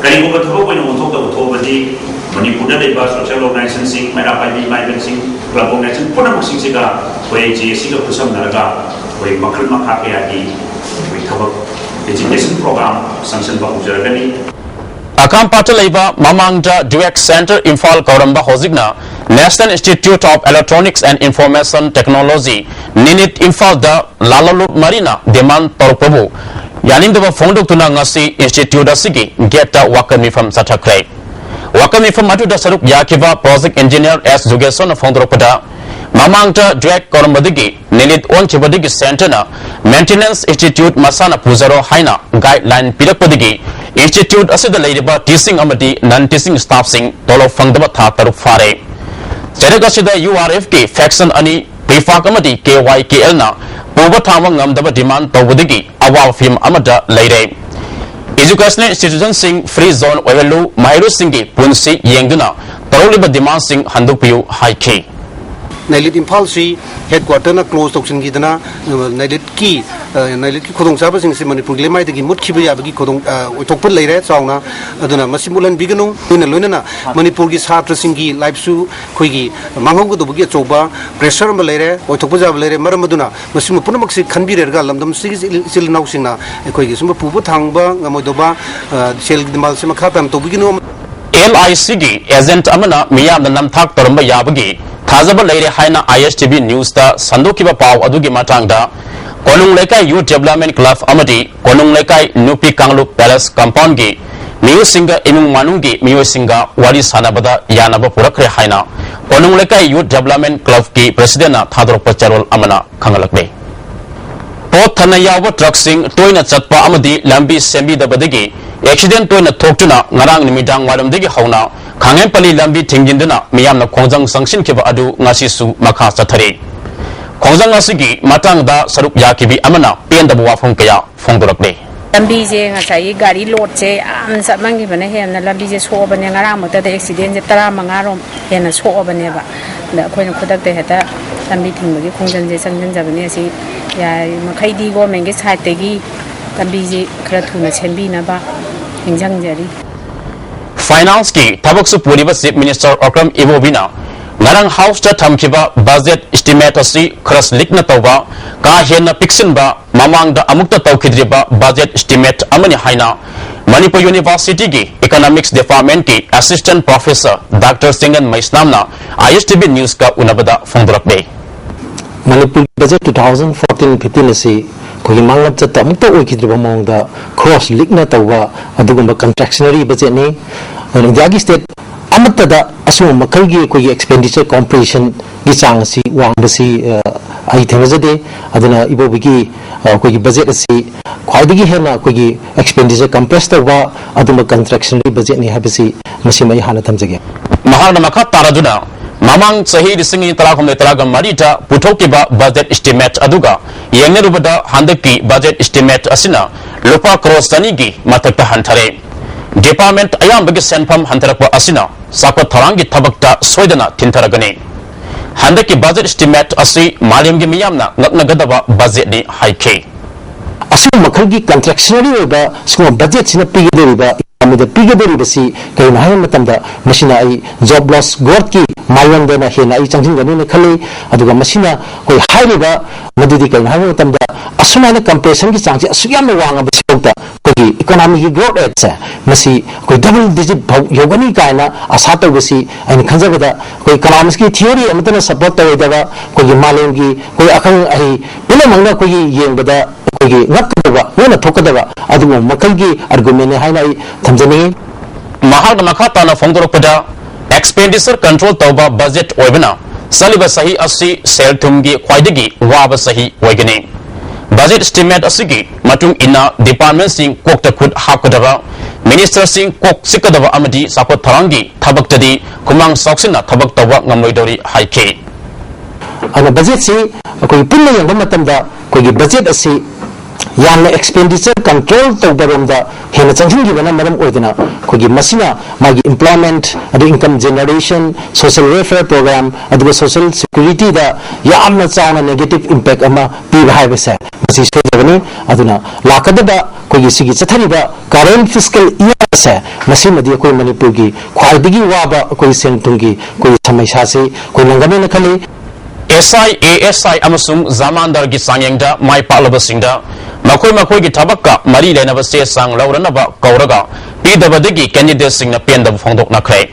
ꯀꯔꯤꯒꯨꯝꯕ ꯊꯕꯛ ꯑꯣꯏꯅ ꯑꯣꯟꯊꯣꯛꯇꯕ ꯊꯣꯛꯑꯕꯗꯤ ꯃꯅꯤꯄꯨꯔꯗ ꯂꯩꯕ social organizationꯁꯤꯡ, ꯃꯩꯔꯥ ꯄꯥꯏꯕꯤ ꯏꯃꯥ ꯏꯕꯦꯜꯁꯤꯡ, club organization ꯄꯨꯝꯅꯃꯛꯁꯤꯡꯁꯤꯒ ꯑꯩꯈꯣꯏ ꯖꯦ ꯑꯦ ꯁꯤꯒ ꯈꯨꯠꯁꯝꯅꯔꯒ ꯑꯩꯈꯣꯏ ꯃꯈꯜ ꯃꯈꯥ ꯀꯌꯥꯒꯤ ꯑꯩꯈꯣꯏ ꯊꯕꯛ education program ꯆꯪꯁꯤꯟꯕ ꯍꯧꯖꯔꯒꯅꯤ꯫ ꯑꯀꯥꯝꯄꯥꯠꯇ ꯂꯩꯕ ꯃꯃꯥꯡꯗ DUEC Centre ꯏꯝꯐꯥꯜ ꯀꯧꯔꯝꯕ ꯍꯧꯖꯤꯛꯅ National Institute of Electronics and Information Technology, NINIT, ꯏꯝꯐꯥꯜꯗ ꯂꯥꯂꯣꯂꯨꯞ ꯃꯔꯤꯅ demand ꯇꯧꯔꯛꯄꯕꯨ ꯌꯥꯅꯤꯡꯗꯕ ꯐꯣꯡꯗꯣꯛꯇꯨꯅ ꯉꯁꯤ institute ꯑꯁꯤꯒꯤ gateꯇ ꯋꯥꯀꯠ ꯃꯤꯐꯝ ꯆꯠꯊꯈ꯭ꯔꯦ꯫ ꯋꯥꯀꯠ ꯃꯤꯐꯝ ꯑꯗꯨꯗ ꯁꯔꯨꯛ ꯌꯥꯈꯤꯕ project engineer ꯑꯦꯁ ꯖꯨꯒꯦꯁꯣꯟꯅ ꯐꯣꯡꯗꯣꯔꯛꯄꯗ, ꯃꯃꯥꯡꯗ DUEC ꯀꯧꯔꯝꯕꯗꯒꯤ NINIT ꯑꯣꯟꯈꯤꯕꯗꯒꯤ centreꯅ maintenance institute ꯃꯁꯥꯅ ꯄꯨꯖꯔꯣ ꯍꯥꯏꯅ guideline ꯄꯤꯔꯛꯄꯗꯒꯤ institute ꯑꯁꯤꯗ ꯂꯩꯔꯤꯕ teaching ꯑꯃꯗꯤ non teaching staffꯁꯤꯡ ꯇꯣꯂꯣꯞ ꯐꯪꯗꯕ ꯊꯥ ꯇꯔꯨꯛ ꯐꯥꯔꯦ꯫ ꯆꯩꯔꯛ ꯑꯁꯤꯗ URFꯀꯤ faction ꯑꯅꯤ, PFAC ꯑꯃꯗꯤ KYKLꯅ ꯄꯨꯕ ꯊꯥꯡꯕ ꯉꯝꯗꯕ demand ꯇꯧꯕꯗꯒꯤ ꯑꯋꯥꯕ ꯐꯤꯚꯝ ꯑꯃꯗ ꯂꯩꯔꯦ꯫ Educational institutionꯁꯤꯡ free zone ꯑꯣꯏꯍꯜꯂꯨ, ꯃꯍꯩꯔꯣꯏꯁꯤꯡꯒꯤ ꯄꯨꯟꯁꯤ ꯌꯦꯡꯗꯨꯅ ꯇꯧꯔꯛꯂꯤꯕ demandꯁꯤꯡ ꯍꯟꯗꯣꯛꯄꯤꯌꯨ ꯍꯥꯏꯈꯤ꯫ ꯅꯥꯏꯂꯤꯠ ꯏꯝꯐꯥꯜꯁꯤ headquarterꯅ close ꯇꯧꯁꯤꯟꯈꯤꯗꯅ, ꯑ, ꯅꯥꯏꯂꯤꯠꯀꯤ, ꯑ, ꯅꯥꯏꯂꯤꯠꯀꯤ ꯈꯨꯗꯣꯡꯆꯥꯕꯁꯤꯡꯁꯤ ꯃꯅꯤꯄꯨꯔꯒꯤ ꯂꯩꯃꯥꯏꯗꯒꯤ ꯃꯨꯠꯈꯤꯕ ꯌꯥꯕꯒꯤ ꯈꯨꯗꯣꯡ, ꯑ, ꯑꯣꯏꯊꯣꯛꯄ ꯂꯩꯔꯦ ꯆꯥꯎꯅ꯫ ꯑꯗꯨꯅ ꯃꯁꯤ ꯃꯨꯠꯍꯟꯕꯤꯒꯅꯨ꯫ ꯂꯣꯏꯅ ꯂꯣꯏꯅꯅ ꯃꯅꯤꯄꯨꯔꯒꯤ ꯁꯥꯇ꯭ꯔꯁꯤꯡꯒꯤ lifeꯁꯨ ꯑꯩꯈꯣꯏꯒꯤ ꯃꯥꯡꯍꯧꯒꯗꯧꯕꯒꯤ ꯑꯆꯧꯕ pressure ꯑꯃ ꯂꯩꯔꯦ, ꯑꯣꯏꯊꯣꯛꯄ ꯌꯥꯕ ꯂꯩꯔꯦ꯫ ꯃꯔꯝ ꯑꯗꯨꯅ ꯃꯁꯤꯒꯨꯝꯕ ꯄꯨꯝꯅꯃꯛꯁꯤ ꯈꯟꯕꯤꯔꯒ ꯂꯝꯗꯝꯁꯤꯒꯤ ꯏꯆꯤꯜ, ꯏꯆꯤꯜ ꯏꯅꯥꯎꯁꯤꯡꯅ ꯑꯩꯈꯣꯏꯒꯤ ꯁꯨꯝꯕ ꯄꯨꯕ ꯊꯥꯡꯕ ꯉꯝꯃꯣꯏꯗꯧꯕ, ꯑ, ꯁꯦꯜꯒꯤ demand ꯁꯤ ꯃꯈꯥ ꯇꯥꯅ ꯇꯧꯕꯤꯒꯅꯨ꯫ LICꯒꯤ agent ꯑꯃꯅ ꯃꯤꯌꯥꯝꯅ ꯅꯝꯊꯥꯛ ꯇꯧꯔꯝꯕ ꯌꯥꯕꯒꯤ ꯊꯥꯖꯕ ꯂꯩꯔꯦ ꯍꯥꯏꯅ ISTV Newsꯇ ꯁꯟꯗꯣꯛꯈꯤꯕ ꯄꯥꯎ ꯑꯗꯨꯒꯤ ꯃꯇꯥꯡꯗ ꯀꯣꯅꯨꯡ ꯂꯩꯀꯥꯏ Youth Development Club ꯑꯃꯗꯤ ꯀꯣꯅꯨꯡ ꯂꯩꯀꯥꯏ ꯅꯨꯄꯤ ꯀꯥꯡꯂꯨꯞ Palace Compoundꯒꯤ ꯃꯤꯑꯣꯏꯁꯤꯡꯒ ꯏꯃꯨꯡ ꯃꯅꯨꯡꯒꯤ ꯃꯤꯑꯣꯏꯁꯤꯡꯒ ꯋꯥꯔꯤ ꯁꯥꯟꯅꯕꯗ ꯌꯥꯅꯕ ꯄꯨꯔꯛꯈ꯭ꯔꯦ ꯍꯥꯏꯅ ꯀꯣꯅꯨꯡ ꯂꯩꯀꯥꯏ Youth Development Clubꯀꯤ presidentꯅ ꯊꯥꯗꯣꯔꯛꯄ ꯆꯦꯔꯣꯜ ꯑꯃꯅ ꯈꯪꯍꯜꯂꯛꯂꯤ꯫ ꯄꯣꯠ ꯊꯟꯅ ꯌꯥꯎꯕ truckꯁꯤꯡ ꯇꯣꯏꯅ ꯆꯠꯄ ꯑꯃꯗꯤ ꯂꯝꯕꯤ ꯁꯦꯝꯕꯤꯗꯕꯗꯒꯤ accident ꯇꯣꯏꯅ ꯊꯣꯛꯇꯨꯅ ꯉꯔꯥꯡ ꯅꯨꯃꯤꯗꯥꯡ ꯋꯥꯏꯔꯝꯗꯒꯤ ꯍꯧꯅ ꯈꯥꯡꯉꯦꯝꯄꯜꯂꯤ ꯂꯝꯕꯤ ꯊꯤꯡꯖꯤꯟꯗꯨꯅ ꯃꯤꯌꯥꯝꯅ ꯈꯣꯡꯖꯪ ꯆꯪꯁꯤꯟꯈꯤꯕ ꯑꯗꯨ ꯉꯁꯤꯁꯨ ꯃꯈꯥ ꯆꯠꯊꯔꯤ꯫ ꯈꯣꯡꯖꯪ ꯑꯁꯤꯒꯤ ꯃꯇꯥꯡꯗ ꯁꯔꯨꯛ ꯌꯥꯈꯤꯕꯤ ꯑꯃꯅ ꯄꯦꯟꯗꯕ ꯋꯥꯐꯝ ꯀꯌꯥ ꯐꯣꯡꯗꯣꯔꯛꯂꯤ꯫ ꯂꯝꯕꯤꯁꯦ ꯉꯁꯥꯏꯒꯤ ꯒꯥꯔꯤ ꯂꯣꯗꯁꯦ ꯌꯥꯝꯅ ꯆꯠꯃꯟꯈꯤꯕꯅ ꯍꯦꯟꯅ ꯂꯝꯕꯤꯁꯦ ꯁꯣꯛꯑꯕꯅꯦ꯫ ꯉꯔꯥꯡꯃꯛꯇꯗ ꯑꯦꯛꯁꯤꯗꯦꯟꯁꯦ ꯇꯔꯥꯃꯉꯥꯔꯣꯝ ꯍꯦꯟꯅ ꯁꯣꯛꯑꯕꯅꯦꯕ꯫ ꯑꯗ ꯑꯩꯈꯣꯏꯅ ꯈꯨꯗꯛꯇ ꯍꯦꯛꯇ ꯂꯝꯕꯤ ꯊꯤꯡꯕꯒꯤ ꯈꯣꯡꯖꯪꯁꯦ ꯆꯪꯁꯤꯟꯖꯕꯅꯦ꯫ ꯑꯁꯤ ꯌꯥꯔꯤꯃꯈꯩꯗꯤ ꯒꯣꯔꯃꯦꯟꯒꯤ ꯁꯥꯏꯠꯇꯒꯤ ꯂꯝꯕꯤꯁꯤ ꯈꯔ ꯊꯨꯅ ꯁꯦꯝꯕꯤꯅꯕ ꯅꯤꯡꯁꯤꯡꯖꯔꯤ꯫ ꯐꯥꯏꯅꯥꯟꯁꯀꯤ ꯊꯕꯛꯁꯨ ꯄꯨꯔꯤꯕ ꯆꯤꯐ ꯃꯤꯅꯤꯁꯇꯔ ꯑꯣꯀ꯭ꯔꯝ ꯏꯕꯣꯕꯤꯅ ꯉꯔꯥꯡ ꯍꯥꯎꯁꯇ ꯊꯝꯈꯤꯕ ꯕꯖꯦꯠ ꯏꯁꯇꯤꯃꯦꯠ ꯑꯁꯤ ꯈꯔ ꯁ꯭ꯂꯤꯛꯅ ꯇꯧꯕ, ꯀꯥ ꯍꯦꯟꯅ ꯄꯤꯛꯁꯤꯟꯕ, ꯃꯃꯥꯡꯗ ꯑꯃꯨꯛꯇ ꯇꯧꯈꯤꯗ꯭ꯔꯤꯕ ꯕꯖꯦꯠ ꯏꯁꯇꯤꯃꯦꯠ ꯑꯃꯅꯤ ꯍꯥꯏꯅ ꯃꯅꯤꯄꯨꯔ ꯌꯨꯅꯤꯚꯔꯁꯤꯇꯤꯒꯤ ꯏꯀꯣꯅꯣꯃꯤꯛꯁ ꯗꯤꯄꯥꯔꯠꯃꯦꯟꯠꯀꯤ ꯑꯦꯁꯤꯁꯇꯦꯟꯠ ꯄ꯭ꯔꯣꯐꯦꯁꯔ ꯗꯥꯛꯇꯔ ꯆꯤꯡꯉꯟ ꯃꯩꯁꯅꯥꯝꯅ ꯑꯥꯏ ꯑꯦꯁ ꯇꯤ ꯚꯤ ꯅ꯭ꯌꯨꯁꯀ ꯎꯅꯕꯗ ꯐꯣꯡꯗꯣꯔꯛꯂꯤ꯫ ꯃꯅꯤꯄꯨꯔꯒꯤ budget two thousand fourteen fifteen ꯑꯁꯤ ꯑꯩꯈꯣꯏꯒꯤ ꯃꯥꯡꯂꯞ ꯆꯠꯇ ꯑꯃꯨꯛꯇ ꯑꯣꯏꯈꯤꯗ꯭ꯔꯤꯕ ꯃꯑꯣꯡꯗ ꯈ꯭ꯔꯣꯁ ꯂꯤꯛꯅ ꯇꯧꯕ ꯑꯗꯨꯒꯨꯝꯕ ꯀꯟꯇ꯭ꯔꯦꯛꯁꯅꯔꯤ ꯕꯖꯦꯠꯅꯤ꯫ ꯑꯗꯨꯅ ꯏꯟꯗꯤꯌꯥꯒꯤ ꯁ꯭ꯇꯦꯠ ꯑꯃꯠꯇꯗ ꯑꯁꯤꯒꯨꯝꯕ ꯃꯈꯜꯒꯤ ꯑꯩꯈꯣꯏꯒꯤ ꯑꯦꯛꯁꯄꯦꯟꯗꯤꯆꯔ ꯀꯣꯝꯄꯣꯖꯤꯁꯟꯒꯤ ꯆꯥꯡ ꯑꯁꯤ ꯋꯥꯡꯕꯁꯤ, ꯑ, ꯑꯩ ꯊꯦꯡꯅꯖꯗꯦ꯫ ꯑꯗꯨꯅ ꯏꯕꯣꯕꯤꯒꯤ, ꯑ, ꯑꯩꯈꯣꯏꯒꯤ ꯕꯖꯦꯠ ꯑꯁꯤ ꯈ꯭ꯋꯥꯏꯗꯒꯤ ꯍꯦꯟꯅ ꯑꯩꯈꯣꯏꯒꯤ ꯑꯦꯛꯁꯄꯦꯟꯗꯤꯆꯔ ꯀꯝꯄ꯭ꯔꯦꯁ ꯇꯧꯕ ꯑꯗꯨꯝꯕ ꯀꯟꯇ꯭ꯔꯦꯛꯁꯅꯔꯤ ꯕꯖꯦꯠꯅꯤ ꯍꯥꯏꯕꯁꯤ ꯃꯁꯤꯃ ꯑꯩ ꯍꯥꯟꯅ ꯊꯝꯖꯒꯦ꯫ ꯃꯍꯥꯛꯅ ꯃꯈꯥ ꯇꯥꯔꯗꯨꯅ ꯃꯃꯥꯡ ꯆꯍꯤ ꯂꯤꯁꯤꯡ ꯑꯅꯤ ꯇꯔꯥꯍꯨꯝꯗꯣꯏ ꯇꯔꯥꯃꯔꯤꯗ ꯄꯨꯊꯣꯛꯈꯤꯕ ꯕꯖꯦꯠ ꯏꯁꯇꯤꯃꯦꯠ ꯑꯗꯨꯒ ꯌꯦꯡꯅꯔꯨꯕꯗ ꯍꯟꯗꯛꯀꯤ ꯕꯖꯦꯠ ꯏꯁꯇꯤꯃꯦꯠ ꯑꯁꯤꯅ ꯂꯨꯄꯥ ꯀ꯭ꯔꯣꯔ ꯆꯅꯤꯒꯤ ꯃꯊꯛꯇ ꯍꯟꯊꯔꯦ꯫ ꯗꯤꯄꯥꯔꯠꯃꯦꯟꯠ ꯑꯌꯥꯝꯕꯒꯤ ꯁꯦꯟꯐꯝ ꯍꯟꯊꯔꯛꯄ ꯑꯁꯤꯅ ꯆꯥꯎꯈꯠ ꯊꯧꯔꯥꯡꯒꯤ ꯊꯕꯛꯇ ꯁꯣꯏꯗꯅ ꯊꯤꯟꯊꯔꯒꯅꯤ꯫ ꯍꯟꯗꯛꯀꯤ ꯕꯖꯦꯠ ꯏꯁꯇꯤꯃꯦꯠ ꯑꯁꯤ ꯃꯥꯂꯦꯝꯒꯤ ꯃꯤꯌꯥꯝꯅ ꯉꯛꯅꯒꯗꯕ ꯕꯖꯦꯠꯅꯤ ꯍꯥꯏꯈꯤ꯫ ꯑꯁꯤꯒꯨꯝꯕ ꯃꯈꯜꯒꯤ ꯀꯟꯇ꯭ꯔꯦꯛꯁꯅꯔꯤ ꯑꯣꯏꯕ ꯁꯤꯒꯨꯝꯕ ꯕꯖꯦꯠꯁꯤꯅ ꯄꯤꯒꯗꯧꯔꯤꯕ ꯏꯀꯣꯅꯣꯃꯤꯗ ꯄꯤꯒꯗꯧꯔꯤꯕꯁꯤ ꯀꯔꯤꯅꯣ ꯍꯥꯏꯕ ꯃꯇꯝꯗ ꯃꯁꯤꯅ ꯑꯩ ꯖꯣꯕ ꯂꯣꯁ ꯒ꯭ꯔꯣꯠꯀꯤ ꯃꯥꯏꯌꯣꯟꯗꯅ ꯍꯦꯟꯅ ꯑꯩ ꯆꯪꯁꯤꯟꯒꯅꯤꯅ ꯈꯜꯂꯤ꯫ ꯑꯗꯨꯒ ꯃꯁꯤꯅ ꯑꯩꯈꯣꯏ ꯍꯥꯏꯔꯤꯕ ꯃꯗꯨꯗꯤ ꯀꯔꯤꯅꯣ ꯍꯥꯏꯕ ꯃꯇꯝꯗ ꯑꯁꯨꯃꯥꯏꯅ ꯀꯝꯄ꯭ꯔꯦꯁꯟꯒꯤ ꯆꯥꯡꯁꯤ ꯑꯁꯨꯛ ꯌꯥꯝꯅ ꯋꯥꯡꯉꯕꯁꯤꯐꯥꯎꯗ ꯑꯩꯈꯣꯏꯒꯤ ꯏꯀꯣꯅꯣꯃꯤꯒꯤ ꯒ꯭ꯔꯣꯠ ꯔꯦꯠꯁꯦ ꯃꯁꯤ ꯑꯩꯈꯣꯏ ꯗꯕꯜ ꯗꯤꯖꯤꯠ ꯐꯥꯎ ꯌꯧꯒꯅꯤ ꯀꯥꯏꯅ ꯑꯁꯥ ꯇꯧꯕꯁꯤ ꯑꯩꯅ ꯈꯟꯖꯕꯗ ꯑꯩꯈꯣꯏ ꯏꯀꯣꯅꯣꯃꯤꯛꯁꯀꯤ ꯊꯤꯑꯣꯔꯤ ꯑꯃꯠꯇꯅ ꯁꯄꯣꯔꯠ ꯇꯧꯔꯣꯏꯗꯕ ꯑꯩꯈꯣꯏꯒꯤ ꯃꯥꯂꯦꯝꯒꯤ ꯑꯩꯈꯣꯏ ꯑꯈꯪ ꯑꯍꯩ ꯄꯨꯝꯅꯃꯛꯅ ꯑꯩꯈꯣꯏꯒꯤ ꯌꯦꯡꯕꯗ ꯑꯩꯈꯣꯏꯒꯤ ꯉꯛꯀꯗꯕ, ꯂꯣꯟꯅ ꯊꯣꯛꯀꯗꯕ ꯑꯗꯨꯒꯨꯝꯕ ꯃꯈꯜꯒꯤ ꯑꯥꯔꯒꯨꯃꯦꯟꯅꯤ ꯍꯥꯏꯅ ꯑꯩ ꯊꯝꯖꯅꯤꯡꯏ꯫ ꯃꯍꯥꯛꯅ ꯃꯈꯥ ꯇꯥꯅ ꯐꯣꯡꯗꯣꯔꯛꯄꯗ, ꯑꯦꯛꯁꯄꯦꯟꯗꯤꯆꯔ ꯀꯟꯇ꯭ꯔꯣꯜ ꯇꯧꯕ ꯕꯖꯦꯠ ꯑꯣꯏꯕꯅ ꯆꯠꯂꯤꯕ ꯆꯍꯤ ꯑꯁꯤ ꯁꯦꯜ ꯊꯨꯝꯒꯤ ꯈ꯭ꯋꯥꯏꯗꯒꯤ ꯋꯥꯕ ꯆꯍꯤ ꯑꯣꯏꯒꯅꯤ꯫ ꯕꯖꯦꯠ ꯏꯁꯇꯤꯃꯦꯠ ꯑꯁꯤꯒꯤ ꯃꯇꯨꯡ ꯏꯟꯅ ꯗꯤꯄꯥꯔꯠꯃꯦꯟꯠꯁꯤꯡ ꯀꯣꯛꯇ ꯈꯨꯠ ꯍꯥꯞꯀꯗꯕ, ꯃꯤꯅꯤꯁꯇꯔꯁꯤꯡ ꯀꯣꯛ ꯆꯤꯛꯀꯗꯕ ꯑꯃꯗꯤ ꯆꯥꯎꯈꯠ ꯊꯧꯔꯥꯡꯒꯤ ꯊꯕꯛꯇꯗꯤ ꯈꯨꯃꯥꯡ ꯆꯥꯎꯁꯤꯟꯅ ꯊꯕꯛ ꯇꯧꯕ ꯉꯝꯂꯣꯏꯗꯧꯔꯤ ꯍꯥꯏꯈꯤ꯫ ꯑꯗꯨꯅ ꯕꯖꯦꯠꯁꯤ ꯑꯩꯈꯣꯏꯒꯤ ꯄꯨꯟꯅ ꯌꯦꯡꯕ ꯃꯇꯝꯗ ꯑꯩꯈꯣꯏꯒꯤ ꯕꯖꯦꯠ ꯑꯁꯤ ꯌꯥꯝꯅ expenditure control ꯇꯧꯕꯔꯣꯝꯗ ꯍꯦꯟꯅ ꯆꯪꯁꯤꯟꯈꯤꯕꯅ ꯃꯔꯝ ꯑꯣꯏꯗꯅ ꯑꯩꯈꯣꯏꯒꯤ ꯃꯁꯤꯅ ꯃꯥꯒꯤ employment, ꯑꯗꯨ income generation, social welfare program, ꯑꯗꯨꯒ social security ꯗ ꯌꯥꯝꯅ ꯆꯥꯎꯅ negative impact ꯑꯃ ꯄꯤꯕ ꯍꯥꯏꯕꯁꯦ ꯃꯁꯤ ꯁꯣꯏꯗꯕꯅꯤ꯫ ꯑꯗꯨꯅ ꯂꯥꯛꯀꯗꯕ ꯑꯩꯈꯣꯏꯒꯤ ꯁꯤꯒꯤ ꯆꯠꯊꯔꯤꯕ current fiscal year ꯁꯦ ꯃꯁꯤꯃꯗꯤ ꯑꯩꯈꯣꯏ ꯃꯅꯤꯄꯨꯔꯒꯤ ꯈ꯭ꯋꯥꯏꯗꯒꯤ ꯋꯥꯕ ꯑꯩꯈꯣꯏ ꯁꯦꯟ ꯊꯨꯝꯒꯤ ꯑꯩꯈꯣꯏ ꯁꯃꯁ꯭ꯌꯥꯁꯤ ꯑꯩꯈꯣꯏ ꯅꯪꯒꯅꯦꯅ ꯈꯜꯂꯤ꯫ ꯑꯦꯁ ꯑꯥꯏ, ꯑꯦ ꯑꯦꯁ ꯑꯥꯏ ꯑꯃꯁꯨꯡ ꯖꯃꯥꯟꯗꯥꯔꯒꯤ ꯆꯥꯡꯌꯦꯡꯗ ꯃꯥꯏ ꯄꯥꯛꯂꯕꯁꯤꯡꯗ ꯃꯈꯣꯏ ꯃꯈꯣꯏꯒꯤ ꯊꯕꯛꯀ ꯃꯔꯤ ꯂꯩꯅꯕ ꯆꯦ ꯆꯥꯡ ꯂꯧꯔꯅꯕ ꯀꯧꯔꯒ ꯄꯤꯗꯕꯗꯒꯤ candidateꯁꯤꯡꯅ ꯄꯦꯟꯗꯕ ꯐꯣꯡꯗꯣꯛꯅꯈ꯭ꯔꯦ꯫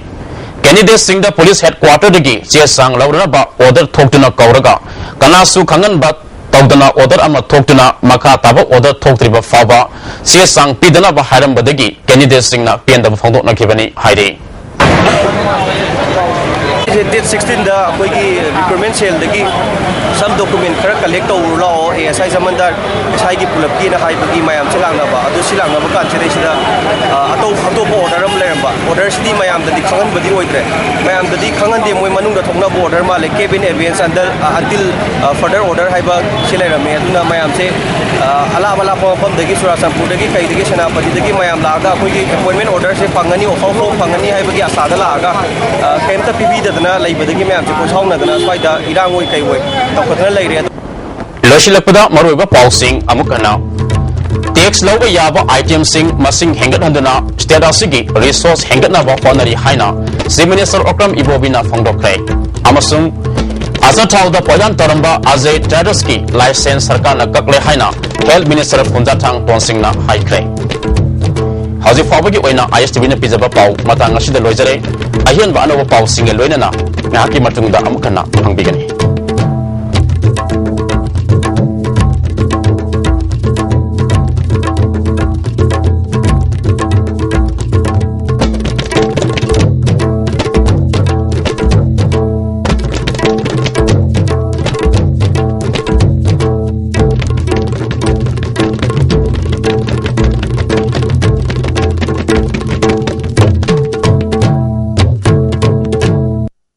Candidateꯁꯤꯡꯗ police headquarterꯗꯒꯤ ꯆꯦ ꯆꯥꯡ ꯂꯧꯔꯅꯕ order ꯊꯣꯛꯇꯨꯅ ꯀꯧꯔꯒ ꯀꯅꯥꯁꯨ ꯈꯪꯍꯟꯕ ꯇꯧꯗꯅ order ꯑꯃ ꯊꯣꯛꯇꯨꯅ ꯃꯈꯥ ꯇꯥꯕ order ꯊꯣꯛꯇ꯭ꯔꯤꯕ ꯐꯥꯎꯕ ꯆꯦ ꯆꯥꯡ ꯄꯤꯗꯅꯕ ꯍꯥꯏꯔꯝꯕꯗꯒꯤ candidateꯁꯤꯡꯅ ꯄꯦꯟꯗꯕ ꯐꯣꯡꯗꯣꯛꯅꯈꯤꯕꯅꯤ ꯍꯥꯏꯔꯤ꯫ ꯗꯦꯠ ꯁꯤꯛꯁꯇꯤꯟꯗ ꯑꯩꯈꯣꯏꯒꯤ ꯔꯤꯀ꯭ꯔꯨꯠꯃꯦꯟ ꯁꯦꯜꯗꯒꯤ ꯁꯝ ꯗꯣꯀꯨꯃꯦꯟ ꯈꯔ ꯀꯂꯦꯛ ꯇꯧꯔꯨ ꯂꯥꯛꯑꯣ ꯑꯦ ꯑꯦꯁ ꯑꯥꯏ ꯖꯃꯟꯗꯥꯔ ꯑꯦꯁ ꯑꯥꯏꯒꯤ ꯄꯨꯂꯞꯀꯤꯅ ꯍꯥꯏꯕꯒꯤ ꯃꯌꯥꯝꯁꯦ ꯂꯥꯛꯅꯕ꯫ ꯑꯗꯨ ꯁꯤ ꯂꯥꯛꯅꯕ ꯀꯥꯟꯁꯤꯗꯩꯁꯤꯗ ꯑꯇꯧ ꯑꯇꯣꯞꯄ ꯑꯣꯔꯗꯔ ꯑꯃ ꯂꯩꯔꯝꯕ꯫ ꯑꯣꯔꯗꯔꯁꯤꯗꯤ ꯃꯌꯥꯝꯗꯗꯤ ꯈꯪꯍꯟꯕꯗꯤ ꯑꯣꯏꯗ꯭ꯔꯦ꯫ ꯃꯌꯥꯝꯗꯗꯤ ꯈꯪꯍꯟꯗꯦ, ꯃꯣꯏ ꯃꯅꯨꯡꯗ ꯊꯣꯛꯅꯕ ꯑꯣꯔꯗꯔ ꯃꯥꯜꯂꯦ, cab in advance under until further order ꯍꯥꯏꯕ ꯁꯤ ꯂꯩꯔꯝꯃꯦ꯫ ꯑꯗꯨꯅ ꯃꯌꯥꯝꯁꯦ ꯑꯂꯥꯞ ꯑꯂꯥꯞꯄ ꯃꯐꯝꯗꯒꯤ ꯆꯨꯔꯥꯆꯥꯟꯄꯨꯔꯗꯒꯤ ꯀꯩꯗꯒꯤ ꯁꯦꯅꯥꯄꯇꯤꯗꯒꯤ ꯃꯌꯥꯝ ꯂꯥꯛꯑꯒ ꯑꯩꯈꯣꯏꯒꯤ ꯑꯦꯄꯣꯏꯟꯃꯦꯟ ꯑꯣꯔꯗꯔꯁꯦ ꯐꯪꯒꯅꯤ, ꯑꯣꯐꯔ ꯐꯣꯝ ꯐꯪꯒꯅꯤ ꯍꯥꯏꯕꯒꯤ ꯑꯁꯥꯗ ꯂꯥꯛꯑꯒ ꯀꯩꯝꯇ ꯄꯤꯕꯤꯗꯗꯅ ꯂꯩꯕꯗꯒꯤ ꯃꯌꯥꯝꯁꯦ ꯄꯣꯠꯁꯥꯎꯅꯗꯅ ꯁ꯭ꯋꯥꯏꯗ ꯏꯔꯥꯡ ꯑꯣꯏ ꯀꯩ ꯑꯣꯏ ꯇꯧꯈꯠꯇꯅ ꯂꯩꯔꯦ꯫ ꯂꯣꯏꯁꯤꯜꯂꯛꯄꯗ ꯃꯔꯨꯑꯣꯏꯕ ꯄꯥꯎꯁꯤꯡ ꯑꯃꯨꯛ ꯍꯟꯅ꯫ Tax ꯂꯧꯕ ꯌꯥꯕ itemꯁꯤꯡ ꯃꯁꯤꯡ ꯍꯦꯟꯒꯠꯍꯟꯗꯨꯅ state ꯑꯁꯤꯒꯤ resource ꯍꯦꯟꯒꯠꯅꯕ ꯍꯣꯠꯅꯔꯤ ꯍꯥꯏꯅ Chief Minister Okram Ibobiꯅ ꯐꯣꯡꯗꯣꯛꯈ꯭ꯔꯦ꯫ ꯑꯃꯁꯨꯡ ꯑꯆꯥꯊꯥꯎꯗ ꯄꯣꯏꯖꯟ ꯇꯧꯔꯝꯕ Ajay Tradersꯀꯤ license ꯁꯔꯀꯥꯔꯅ ꯀꯛꯂꯦ ꯍꯥꯏꯅ Health Minister ꯐꯨꯟꯖꯥꯊꯥꯡ ꯇꯣꯟꯁꯤꯡꯅ ꯍꯥꯏꯈ꯭ꯔꯦ꯫ ꯍꯧꯖꯤꯛ ꯐꯥꯎꯕꯒꯤ ꯑꯣꯏꯅ ISTVꯅ ꯄꯤꯖꯕ ꯄꯥꯎ ꯃꯇꯥꯡ ꯑꯁꯤꯗ ꯂꯣꯏꯖꯔꯦ꯫ ꯑꯍꯦꯟꯕ ꯑꯅꯧꯕ ꯄꯥꯎꯁꯤꯡꯒ ꯂꯣꯏꯅꯅ ꯉꯥꯏꯍꯥꯛꯀꯤ ꯃꯇꯨꯡꯗ ꯑꯃꯨꯛ ꯍꯟꯅ ꯐꯪꯕꯤꯒꯅꯤ꯫